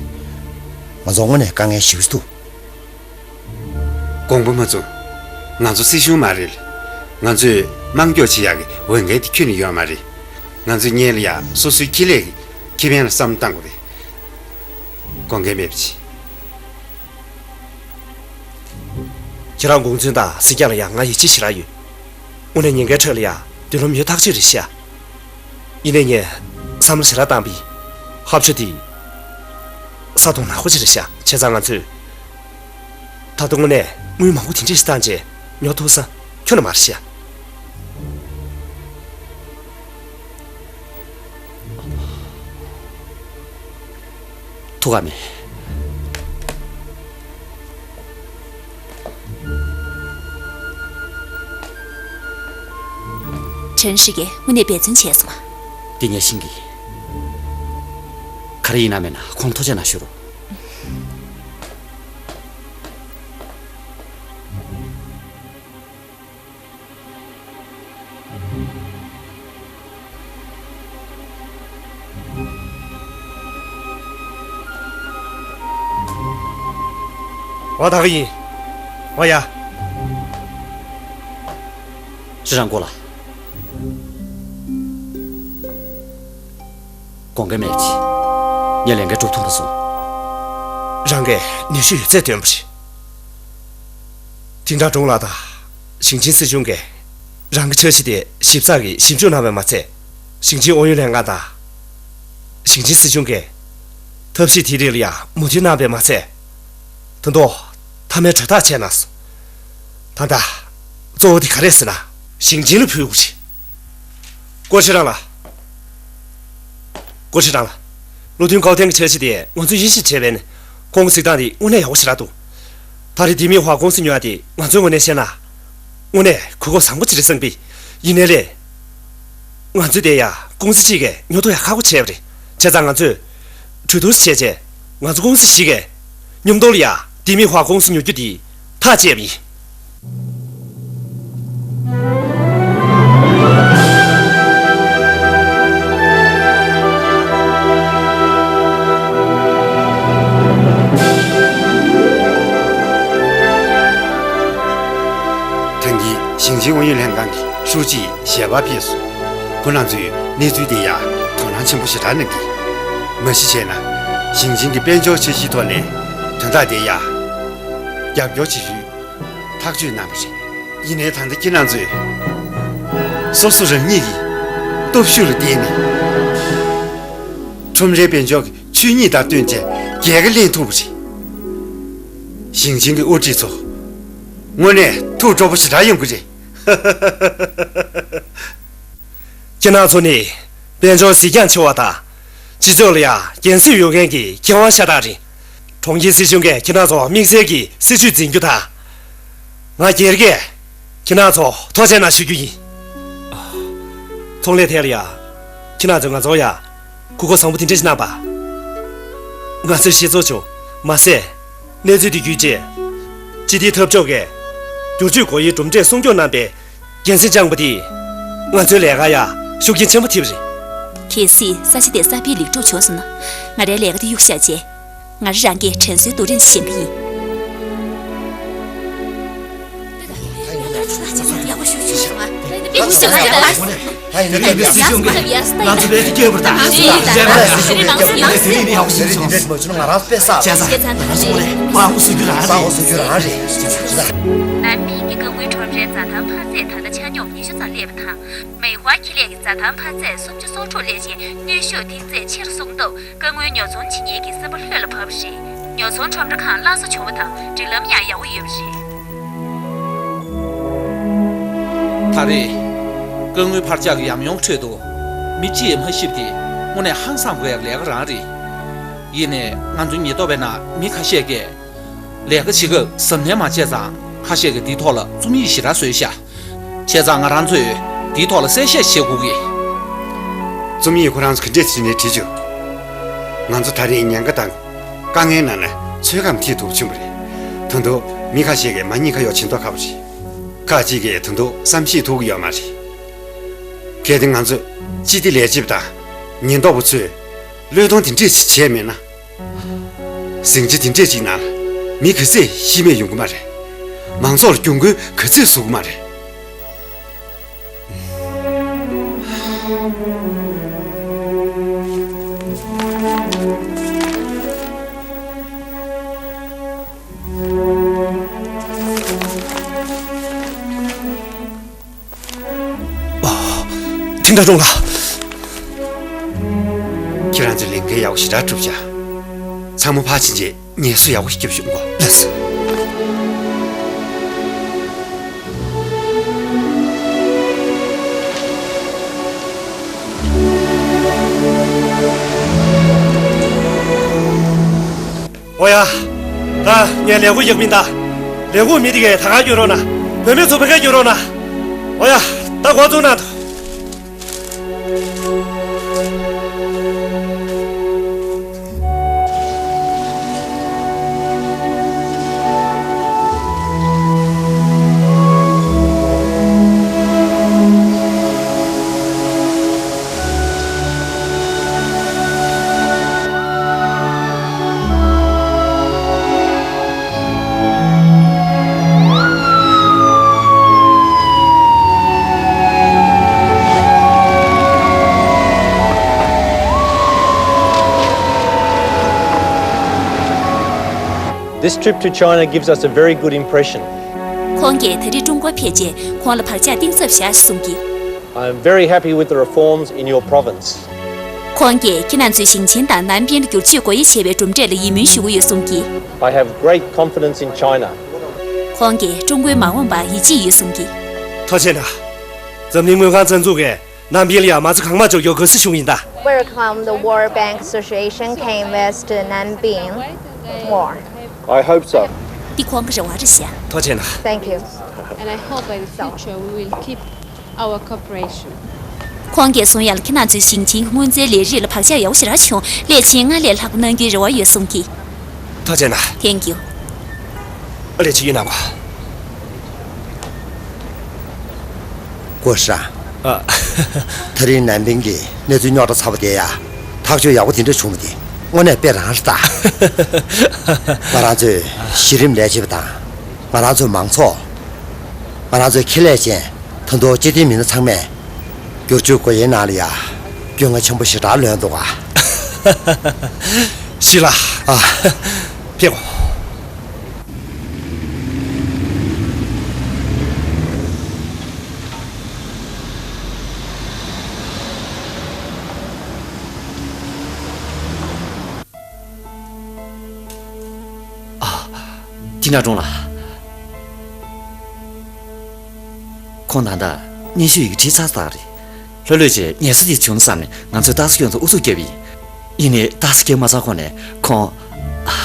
ང་ཚོ་དངོས་གནས་དཀའ་ངལ་ཞེ་པོ་ཅིག་འདུག། དགོངས་པ་མ་ཚོམ། ང་ཚོ་སྲིད་གཞུང་མ་རེད། ང་ཚོས་དམངས་སྐྱོར་བྱེད་ཡག་གི་འོས་འགན་དེ་ཁྱོན་ནས་ཡོད་མ་རེད། ང་ཚོའི་སྔོན་ལ་ཡ་སོ་སོའི་ཁེ་ལས་ཀྱི་ཁེ་ཕན་ལ་བསམ་བློ་གཏང་དགོས་རེད། དགོངས་འགལ་མེད་པ་བྱེད། ཁྱེད་རང་དགོངས་ཚུལ་དང་གཟིགས་རྒྱབ་ལ་ཡང་ང་ཡིད་ཆེས་ཞེ་དྲག་ཡོད། དངོས་གནས་ཉེན་ཁའི་ཁྲོད་ལ་ཡང་མདུན་ལམ་ཡོད་ཐག་ཆོད་རེད་ཤག། ཡིན་ནའི་ངས་བསམ་བློ་ཞེ་དྲག་བཏང་བ་ཡིན། ཧབ་ཆུ་དེ་ས་དོང་ནག་པོ་ཅིག་རེད་ཤག། བྱས་ཙང་ང་ཚོས་ད་དུང་དངོས་གནས་དངུལ་མང་པོ་དེ་འདྲ་ཞིག་བཏང་རྗེས་ཉོ་ཐུབ་ས་ཁྱོན་ནས་མ་རེད་ཤག། ཐུགས་ཁག་མེད། ཁྲེན་ཧྲི་ཀས་དངོས་གནས་འབད་བརྩོན་བྱས་སོང་ང་། འདི་ངས་ཤེས་ཀྱི། ག་རེ་ཡིན་ན་མིན་ན་ཁོང་ཐུགས་རྗེ་གནང་ཞུ་རོགས། ཝང་ཐང་ཡིན། ཝང་ཡ། ཧྲི་ཀྲང་ཀའོ་ལགས། དགོངས་འགལ་མེད་ཅེས། ངས་ལས་འགན་སྒྲུབ་ཐུབ་མ་སོང་། རང་གིས་ནུས་ཤུགས་ཡོད་ཚད་བཏོན་པ་རེད། དིང་ཀྲང་ཀྲུང་ལགས་དང་ཞིང་ཆེན་སྲིད་གཞུང་གིས་རང་གི་འཆར་གཞི་དེ་ཞིབ་ཚགས་ཀྱིས་ཞིབ་འཇུག་གནང་བས་མ་ཚད། ཞིང་ཆེན་ཨུ་ཡོན་ལྷན་ཁང་དང་ཞིང་ཆེན་སྲིད་གཞུང་གིས་ཐབས་ཤེས་དེའི་རིགས་ལ་ཡང་མོས་མཐུན་གནང་བས་མ་ཚད། ད་དུང་མཐའ་མའི་གྲོས་ཐག་བཅད་གནང་སོང་། ད་ལྟ་གཙོ་བོ་དེ་ག་རེད་ཟེར་ན། ཞིང་ཆེན་ལ་ཕུལ་དགོས་རེད། ཀའོ་ཧྲི་ཀྲང་ལགས། ཀའོ་ཧྲི་ཀྲང་ལགས། བློ་མཐུན་ཀའོ་ཐན་གྱི་འཆར་གཞི་དེ་ང་ཚོས་དབྱེ་ཞིབ་བྱས་པས་ནི། ཁོང་གི་གཟིགས་སྟངས་དེ་དངོས་གནས་ཡག་པོ་ཞེ་དྲག་འདུག། ད་རེས་ཏིན་མེ་ཧྭ་ཀུང་སི་ཉོ་ཡག་དེ་ང་ཚོའི་ངོས་ནས་བཤད་ན། དངོས་གནས་གོ་སྐབས་བཟང་པོ་ཅིག་རེད་བསམ་གི། ཡིན་ནའི་ལས། ང་ཚོས་དེ་ཡང་ཀུང་སི་གཅིག་གིས་ཉོ་ཐུབ་ཡག་ཁག་པོ་བྱས་པ་རེད། བྱས་ཙང་ང་ཚོས་གྲོས་བསྡུར་བྱས་རྗེས། ང་ཚོ་ཀུང་སི་བཞི་གས་མཉམ་དུ་ལ་ཡ་ལྡེ་མིག་ཧྭ་ཀུང་སི་ཉོ་རྒྱུ་དེ་ཐག་བཅད་པ་ཡིན། ཐེངས་འདིའི་ཞིང་ཆེན་ཨུ་ཡོན་ལྷན་ཁང་གི་ཧྲུའུ་ཅི་ཞལ་པར་ཕེབས་སོང་། ཁོང་རྣམ་ཚོས་གནས་ཚུལ་དེ་ཡ་དོ་སྣང་ཆེན་པོ་ཞེ་དྲག་གནང་གི། མ་གཞི་བྱས་ན་ཞིང་ཆེན་གྱི་དཔལ་འབྱོར་འཆར་གཞིའི་ཐོག་ནས་དོན་དག་དེ་ཡ་རྒྱབ་སྐྱོར་བྱེད་རྒྱུའི་ཐག་གཅོད་གནང་བ་རེད། ཡིན་ནའི་ད་ལྟ་ཁྱེད་རྣམ་ཚོས་སོ་སོ་རང་ཉིད་ཀྱི་སྟོབས་ཤུགས་ལ་བརྟེན་ནས་ཁྲོམ་རའི་དཔལ་འབྱོར་གྱི་ཆོས་ཉིད་དང་བསྟུན་བྱས་རྒྱལ་ཁ་ལེན་ཐུབ་པ་རེད། ཞིང་ཆེན་གྱི་དབུ་ཁྲིད་ཚོ་དངོས་གནས་ཐུགས་སྤྲོ་པོ་ཞེ་དྲག་ཡོང་གི་རེད། ཁྱེད་རྣམ་ཚོ་ནི་དཔལ་འབྱོར་གཟིགས་རྒྱང་ཆེ་བ་དང་། སྤྱི་ཚོགས་ལ་ཡང་འགན་སེམས་ཡོད་མཁན་གྱི་མཁས་དབང་ཤ་སྟག་རེད། གྲོང་ཁྱེར་སྲིད་གཞུང་གིས་ཁྱེད་རྣམ་ཚོ་དམིགས་བསལ་གྱི་སྲིད་བྱུས་འཛིན་རྒྱུ་དང་། ང་སྒེར་གྱིས་ཁྱེད་རྣམ་ཚོ་ཐུགས་རྗེ་གནང་ཞུ་རྒྱུ་ཡིན། ཚོང་ལས་ཐད་ལ་ཡང་ཁྱེད་རྣམ་ཚོས་ང་ཚོར་ཡང་གོ་སྐབས་བཟང་པོ་དེ་འདྲ་ཞིག་གནང་བ། ང་ཚོས་ཤེས་ཚོར་བྱུང་། མ་ཟད། གནས་ཚུལ་འདི་བརྒྱུད་རྗེས། སྤྱི་བདེའི་འཐབ་ཕྱོགས་ཀྱི་བསྒྱུར་བཅོས་སྒོ་དབྱེའི་གྲུབ་འབྲས་སྲུང་སྐྱོབ་གནང་བའི་འགན་འཛིན་བཅངས་པ་དེས། ང་ཚོའི་ལས་ཀར་ཡང་ཤུགས་རྐྱེན་ཆེན་པོ་ཐེབས་པ་རེད། གལ་སྲིད་ས་ཆ་དེར་གསར་སྤེལ་ལེགས་གྲུབ་བྱུང་སོང་ན། ང་རའི་ལས་ཀ་དེ་གཡུག་བཞག་རྗེས། ང་རང་གིས་དྲན་གསོའི་རྡོ་རིང་བཞེངས་ཀྱི་ཡིན། ནན་པིང་གི་སྐར་མའི་འཕར་ཚད་ད་ལྟ་ཆ་སྙོམས་ཉི་ཤུ་ཙམ་སླེབས་པ་དང་། མེ་ཧྭ་ཁེ་ལས་ཀྱི་རྩྭ་ཐང་འཕར་ཚད་སུམ་ཅུ་སོ་དྲུག་སླེབས་རྗེས་གནོན་ཤུགས་ཐེངས་གསེར་སྲུང་སྟབས། སྐར་ངོའི་ཉོ་ཚོང་བྱེད་མཁན་གྱི་སེམས་པ་ལྷོད་ལ་བབས་པ་རེད། ཉོ་ཚོང་ཁྲོམ་ར་ཁག་སླར་གསོ་བྱུང་བ་དང་སྒྲིག་ལམ་ཡང་ཡག་པོ་ཡོད་པ་རེད། ད་རེས། སྐར་ངོའི་འཕར་ཆག་གི་ཡམ་ཡོམ་ཁྲོད་དུ། མི་གཅིག་ཡང་མ་ཤི་བ་དེ་དངོས་གནས་ཧང་སངས་དགོས་ཡག་ལས་ཀ་རང་རེད། ཡིན་ནའི་ང་ཚོའི་ཉེན་རྟོག་པའི་ནང་མི་ཁ་ཤས་ཀྱིས། ལས་ཀ་བྱེད་སྐབས་གཟབ་ནན་མ་བྱས་ཙང་ཁ་ཤས་ཀྱིས་འདིའི་ཐོག་ལ་རྩོམ་ཡིག་ཞེ་དྲག་བཟོས་ཤག་བྱས་ཙང་ང་རང་ཚོས་འདིའི་ཐོག་ལ་གསལ་བཤད་བྱེད་དགོས་ཀྱི། རྩོམ་ཡིག་ཁོ་རང་ཚོ་ག་འདྲས་བྲིས་ནའི་བྲིས་ཆོག་ང་ཚོ་ད་རེས་ཉེན་ཁ་དང་དཀའ་ངལ་ནང་ནས་ཚོད་བགམ་ཐེག་ཐུབ་བྱུང་བ་རེད། ད་དུང་མི་ཁ་ཤས་ཀྱིས་མ་ཉེས་ཁ་གཡོག་བྱེད་མདོག་ཁ་པོ་རེད། ཁག་ཅིག་གིས་ད་དུང་བསམ་ཤེས་ཐུབ་ཀྱི་ཡོད་མ་རེད། གལ་ཏེ་ང་ཚོ་སྤྱི་བདེ་ལས་བྱེད་པ་དང་ཉེན་རྟོག་པ་ཚོས་བློས་གཏོང་དེ་འདྲས་ཞིག་བྱས་མེད་ན། ཟིང་ཆ་དེ་འདྲས་ཅིག་ནང་མི་ག་ཚད་ཤི་རྨས་ཡོང་གི་མ་རེད། མང་ཚོགས་ལ་གྱོང་གུན་ག་ཚད་བཟོ་གི་མ་རེད། ཁྱིམ་བདག་ཀྲུང་ལགས། ཁྱེད་རང་ཚོས་ལས་འགན་ཡག་པོ་ཞེ་དྲག་བསྒྲུབས་བཞག་ཚང་མ་ཕར་ཕྱིན་རྗེས་ངལ་གསོ་ཡག་པོ་ཞིག་རྒྱོབ་ཤོག་གོ། ལགས་སོ། འོ་ཡ། ད་ངས་ལས་འགུལ་རྒྱག་མིན་ད། ལས་འགུལ་མི་དེ་གས་ད་ག་སྐྱོན་རོགས་གནང་། བུད་མེད་ཚོ་བུད་ག་སྐྱོན་རོགས་གནང་། འོ་ཡ། ད་འགོ་བཙུགས་གནང་དང་། This trip to China gives us a very good impression. ཁོང་གིས་ད་རེས་ཀྲུང་གོར་ཕེབས་རྗེས་ཁོང་ལ་བག་ཆགས་གཏིང་ཟབ་བཞག་གསུང་གིས། I am very happy with the reforms in your province. ཁོང་གིས་ཁྱེད་རྣམ་ཚོའི་ཞིང་ཆེན་དང་ནན་པིན་ལ་བསྒྱུར་བཅོས་སྒོ་དབྱེ་བྱས་པའི་གྲུབ་འབྲས་ལ་ཡིད་སྨོན་ཞུ་གི་ཡོད་གསུང་གིས། I have great confidence in China. ཁོང་གིས་ཀྲུང་གོའི་མ་འོངས་པར་ཡིད་ཆེས་ཡོད་གསུང་གིས། ཐུགས་རྗེ་གནང་། འཛམ་གླིང་མུན་ཁང་རྩ་འཛུགས་ཀྱིས་ནན་པིན་ལ་ཡང་མ་རྩ་གང་མང་འཇོག་རྒྱུར་དགའ་བསུ་ཞུ་གི་ཡིན་ད། Welcome the World Bank Association K Invest to Nanping more. I hope so. འདི་ཁོང་གི་རེ་བ་རེད་ཤག་ཐུགས་རྗེ་གནང་། Thank you. And I hope by the future we will keep our cooperation. ཁོང་གིས་གསུང་ཡག་ལ་ཁྱེད་རང་ཚོའི་ཞིང་ཆེན་སྔོ་ཚལ་ལས་རིགས་ལ་བག་ཆགས་ཡག་པོ་ཞེ་དྲག་བྱུང་། སླད་ཕྱིན་སྔར་ལས་ལྷག་པ་གནང་རྒྱུའི་རེ་བ་ཡོད་གསུང་གི། ཐུགས་རྗེ་གནང་། Thank you། ཨ་ལས་ཅི་ཡིན་ན་གོ། ཀུའུ་ཧྲང་། ཨ། ད་རིང་ནན་པིང་གི་གནས་ཚུལ་རྙོག་དྲ་ཚ་པོ་དེ་ཡ། ཐག་གཅོད་ཡག་པོ་དེ་འདྲ་བྱུང་བ་དེ་དངོས་གནས་དཔེ་རང་རེད་ད། ང་རང་ཚོའི་གཞི་རིམ་ལས་བྱེད་པ་དང་། ང་རང་ཚོའི་མང་ཚོགས། ང་རང་ཚོའི་ཁེ་ལས་ཅན། ད་དུང་སྤྱི་བདེ་མི་སྣ་ཚང་མས། བསྒྱུར་བཅོས་སྒོ་དབྱེའི་ནང་ལ་ཡ། སྐྱོན་ང་ཆེན་པོ་ཞེ་དྲག་ལོན་འདུག་ག། ཞི་ལ། ཨ། ཕེབས་གོ། ཨ། ཐིང་ཀྲང་ཀྲུང་ལགས། ཁོང་ད་ལྟ་སྙན་ཞུ་ཡི་གེ་བྲིས་ཚར་ཚར་རེད། ལྷོད་ལྷོད་བྱས། ངལ་གསོ་དེ་བྱུང་བསམ་ནས་ང་ཚོའི་རྟགས་གསལ་ཁྱོད་ཚོ་ཨུ་ཚུགས་བརྒྱབ་ཡིན། ཡིན་ནའི་རྟགས་གསལ་མ་ཚར་གོང་ནས་ཁོང་། ཨ།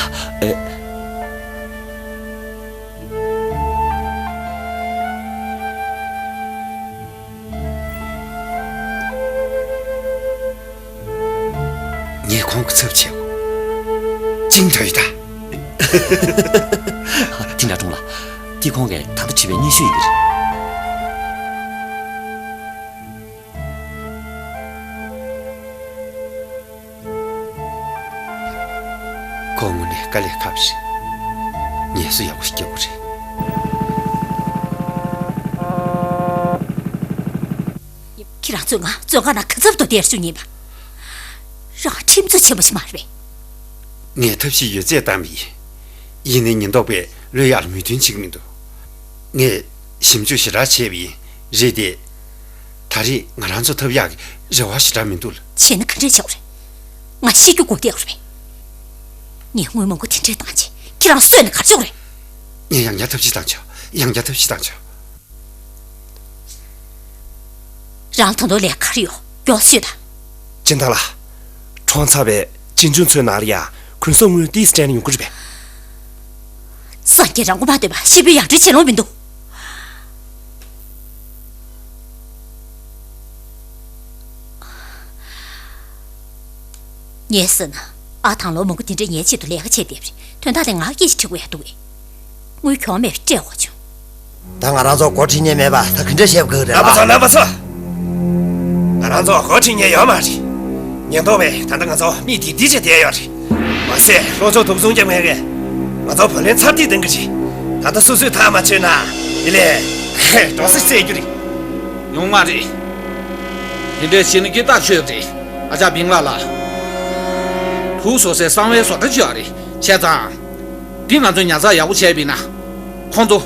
ཨེ། ངས་ཁོང་གི་ཚབ་བྱེད་དགོས། ཅིང་ཐོས་ད། ཐིང་ཀྲང་ཀྲུང་ལགས། འདི་ཁོང་གིས་ད་ལྟ་བྲིས་པའི་སྙན་ཞུ་ཡི་གེ་རེད། ཁོ་དངོས་གནས་དཀའ་ལས་ཁག་པོ་རེད། ངལ་གསོ་ཡག་པོ་ཞིག་རྒྱག་དགོས་རེད། ཁྱེད་རང་ཚོས་ང་བཙོན་ཁང་ནང་ག་ཚབ་ཏུ་བསྡད་རྒྱུ་ཡིན་པ། རང་ཁྲིམས་རྩོད་ཆེན་པོ་ཞིག་མ་རེད་པས། ངས་ཐབས་ཤེས་ཡོད་ཚད་བཏང་བ་ཡིན། ཡིན་ནའི་ཉེན་རྟོག་པས་ལོ་ཡག་ལ་མོས་མཐུན་བྱེད་ཀྱི་མི་འདུག། ངས་ཞིབ་འཇུག་ཞེ་དྲག་བྱས་པ་ཡིན། རེད་དེ། ད་རེས་ང་རང་ཚོ་ཐབས་ཡག་གི་རེ་བ་ཞེ་དྲག་མི་འདུག་ལ། བྱས་ན་ག་འདྲས་བྱེད་དགོས་རེད། ང་ཤི་རྒྱུ་དགོས་བསྡད་ཡོད་རེད་པས། ངས་དངུལ་མང་པོ་དེ་འདྲས་བཏང་བྱས་ཁྱེད་རང་གསོས་ན་ག་རེ་བྱེད་དགོས་རེད། ངས་ཡང་བསྐྱར་ཐབས་ཤེས་བཏང་ཆོག། ཡང་བསྐྱར་ཐབས་ཤེས་བཏང་ཆོག། རང་ད་དུང་ལས་ཀ་ག་རེ་ཡོད། མགྱོགས་ཤོད་དང་། སྦྱིན་བདག་ལགས། གྲོངས་ཚར་བའི་གཅེན་གཅུང་ཚོའི་ནང་ལ་ཡ་གུན་གསབ་དངུལ་ཏོག་ཙམ་སྤྲད་ན་ཡོང་གི་རེད་པས། སངས་རྒྱས་རང་མགོ་མ་ཐོན་པ་ཤི་བོའི་ཡང་སྤྲུལ་བྱེད་ལོང་མི་འདུག། ངས་ཟེར་ན། ཨ་ཐང་ལོ་མང་པོ་དེ་འདྲས་ངའི་ཆེད་དུ་ལས་ཀ་བྱས་བསྡད་པ་རེད། དོན་དག་དེ་ང་སྐད་ཆ་དྲི་དགོས་ཡ་འདུག་གས། དངུལ་གྱོང་མེད་པར་སྤྲད་དགོས་བྱུང་། ད་ང་རང་ཚོ་འགོ་ཁྲིད་མཁན་མེད་པ་ད་ག་འདྲ་བྱེད་དགོས་རེད། རྣམ་པ་ཚོ། རྣམ་པ་ཚོ། ང་རང་ཚོ་འགོ་ཁྲིད་མཁན་ཡོད་མ་རེད། ཉེན་རྟོག་པས་ད་ལྟ་ང་ཚོ་མིག་ལྡིར་ལྡིར་བྱས་བསྡད་ཡོད་རེད། མ་ཟད་ལྷོ་ཕྱོགས་དུག་སྦྱོང་རྒྱག་མཁན་གྱིས་ང་ཚོ་བུ་ལོན་ཚར་ཏིག་འདང་གི་རེད། ད་ལྟ་སོ་སོས་ཐག་མ་ཆོད་ན་དེ་ལས་འགྲོ་སོང་བསད་རྒྱུ་རེད། ཡོང་མ་རེད། དེ་འདྲས་བྱས་ན་གི་ལྟ་ཆོས་རེད། ཨ་ཅག་བིང་ལགས་ལ། ཕྲུ་གུ་བཟོ་སའི་གསང་བའི་བཟོ་གྲྭ་ཅིག་ཡོད་རེད། བྱས་ཙང་། འདི་ང་ཚོས་ཉར་ཚགས་ཡག་པོ་བྱས་པ་ཡིན་ན། ཁོང་ཚོ་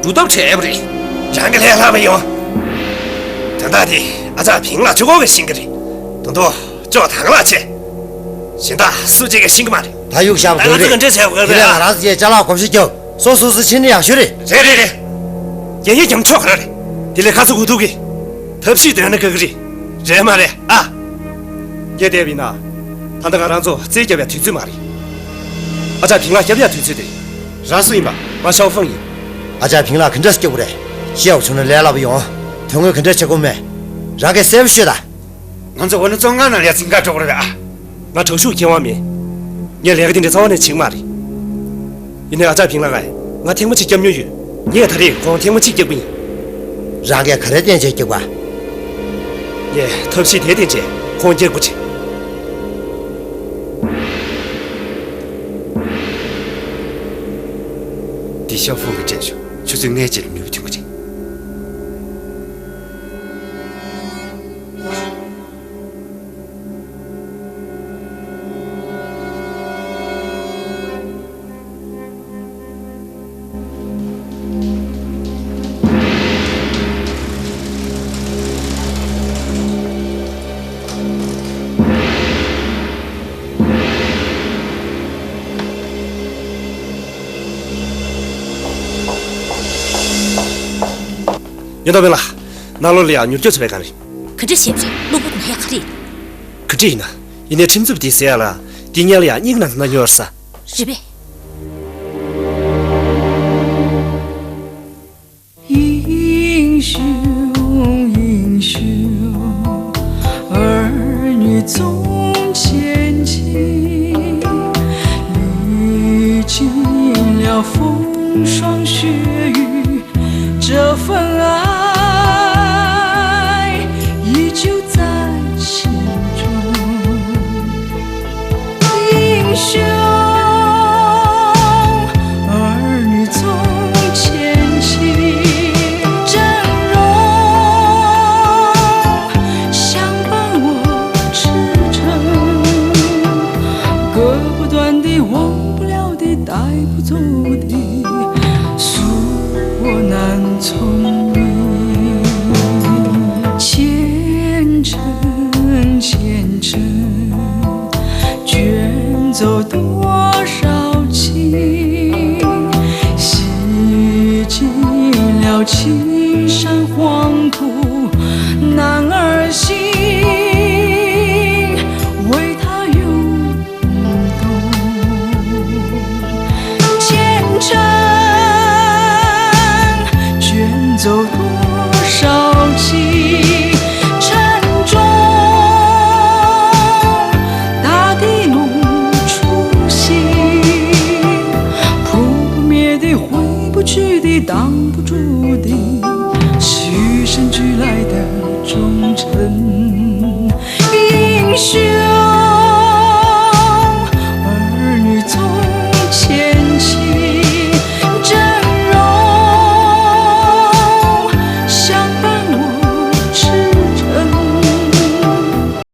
སྒྲུབ་ཐབས་བྲལ་བ་རེད། རང་གི་ལས་ལྷག་མ་ཡོང་། དོན་དག་འདི་ཨ་ཅག་བིང་ལགས་གཅིག་པོ་གིས་ཤེས་ཀྱི་རེད། ད་དུང་ཅོག་དང་ལགས་བྱས། གཞན་དག་སུ་གཅིག་གིས་ཤེས་ཀྱི་མ་རེད། ད་གཡུག་བཞག་པ་ད་ང་ཚོ་དགོས་རེད། ག་འདྲས་བྱས་དགོས་རེད། དེ་ལས་ང་རང་ཚོ་ཅ་ལག་གོམས་གཤིས་རྒྱབ། སོ་སོ་སོ་ཕྱིན་ན་ཡག་ཤོས་རེད། རེད་རེད་རེད། རྒྱ་ཡིག་རྒྱང་ཆོག་ག་ར་རེད། དེ་ལས་ཁ་ཚ་དགོས་གཏུག་གི། ཐབས་ཤེས་འདོན་ན་དགའ་གི་རེད། རེད་མ་རེད་ཨ། ངས་བལྟས་པ་ཡིན་ན། ད་ལྟ་ང་རང་ཚོ་རྩོད་རྒྱབ་ཡ་དུས་ཚོད་མ་རེད། ཨ་ཅག་བིང་ལགས་རྒྱབ་ཡ་དུས་ཚོད་དེ། རང་སུ་ཡིན་པ། ང་ཞའོ་ཧྥང་ཡིན། ཨ་ཅག་བིང་ལགས་ག་འདྲས་སྐྱོབ་དགོས་རེད། ཤེས་ཡག་བྱུང་ན་ལས་སླ་པོ་ཡོང་། དོན་དངོས་ག་འདྲས་བྱེད་དགོས་མེད། རང་གིས་གསལ་པོ་ཤོད་དང་། ང་ཚོ་འོ་ན་བཙོན་ཁང་ནང་ལ་ཡ་འཛིང་ག་འགྲོ་གི་རེད་ཨ། ང་དྲག་ཤུགས་མཁས་དབང་མིན། ངས་ལས་ཀ་དེ་འདྲ་རྩ་བ་ནས་བྱེད་ཀྱི་མ་རེད། ཡིན་ནའི་ཨ་ཅག་བིང་ལགས་ང་ཐེངས་མ་གཅིག་བརྒྱབ་མྱོང་ཡོད། ངས་ད་རེས་ཁོང་ཐེངས་མ་གཅིག་བརྒྱབ་ཀྱི་ཡིན། རང་གིས་ག་རེ་བསྟན་བྱས་བརྒྱབ་པ། ངས་ཐབས་ཤེས་དེ་བསྟན་བྱས་ཁོང་བསྐྱུར་དགོས་བྱས། འདི་ཤོག་ཧྥུང་གིས་སྤྲད་བྱུང་། ཆུ་ཚོད་ལྔའི་རྗེས་ལ་ནུས་པ་ཐོན་གྱི་རེད། ཉོན་ཏོ་བེ་ལ། ནང་ལོགས་ལ་ཡང་མྱུར་སྐྱོབ་ཚོ་བའི་སྒང་རེད། ག་འདྲ་བྱས་པ་རེད། གློ་བུར་དུ་ན་ཡག་ག་རེད། ག་འདྲ་ཡིན་ན། ཡིན་ནའི་ཁྲིམས་རྩོད་པ་དེ་ཟེར་ཡ་ལ། དེ་སྔོན་ལ་ཡང་གཉིས་ཀྱི་ནང་དུ་ན་ཡོད་ས། རེད་པས། 英雄，英雄。这份爱依旧在心中。英雄儿女从前情，峥嵘相伴我赤诚，割不断的，忘不了的，带不走的，恕我难从命。前程，前程，卷走多少情，洗尽了青山黄土难而行，为他涌动。前程卷走多少情，尘中大地梦初醒，扑不灭的，挥不去的，挡不住的，与生俱来的忠诚。英雄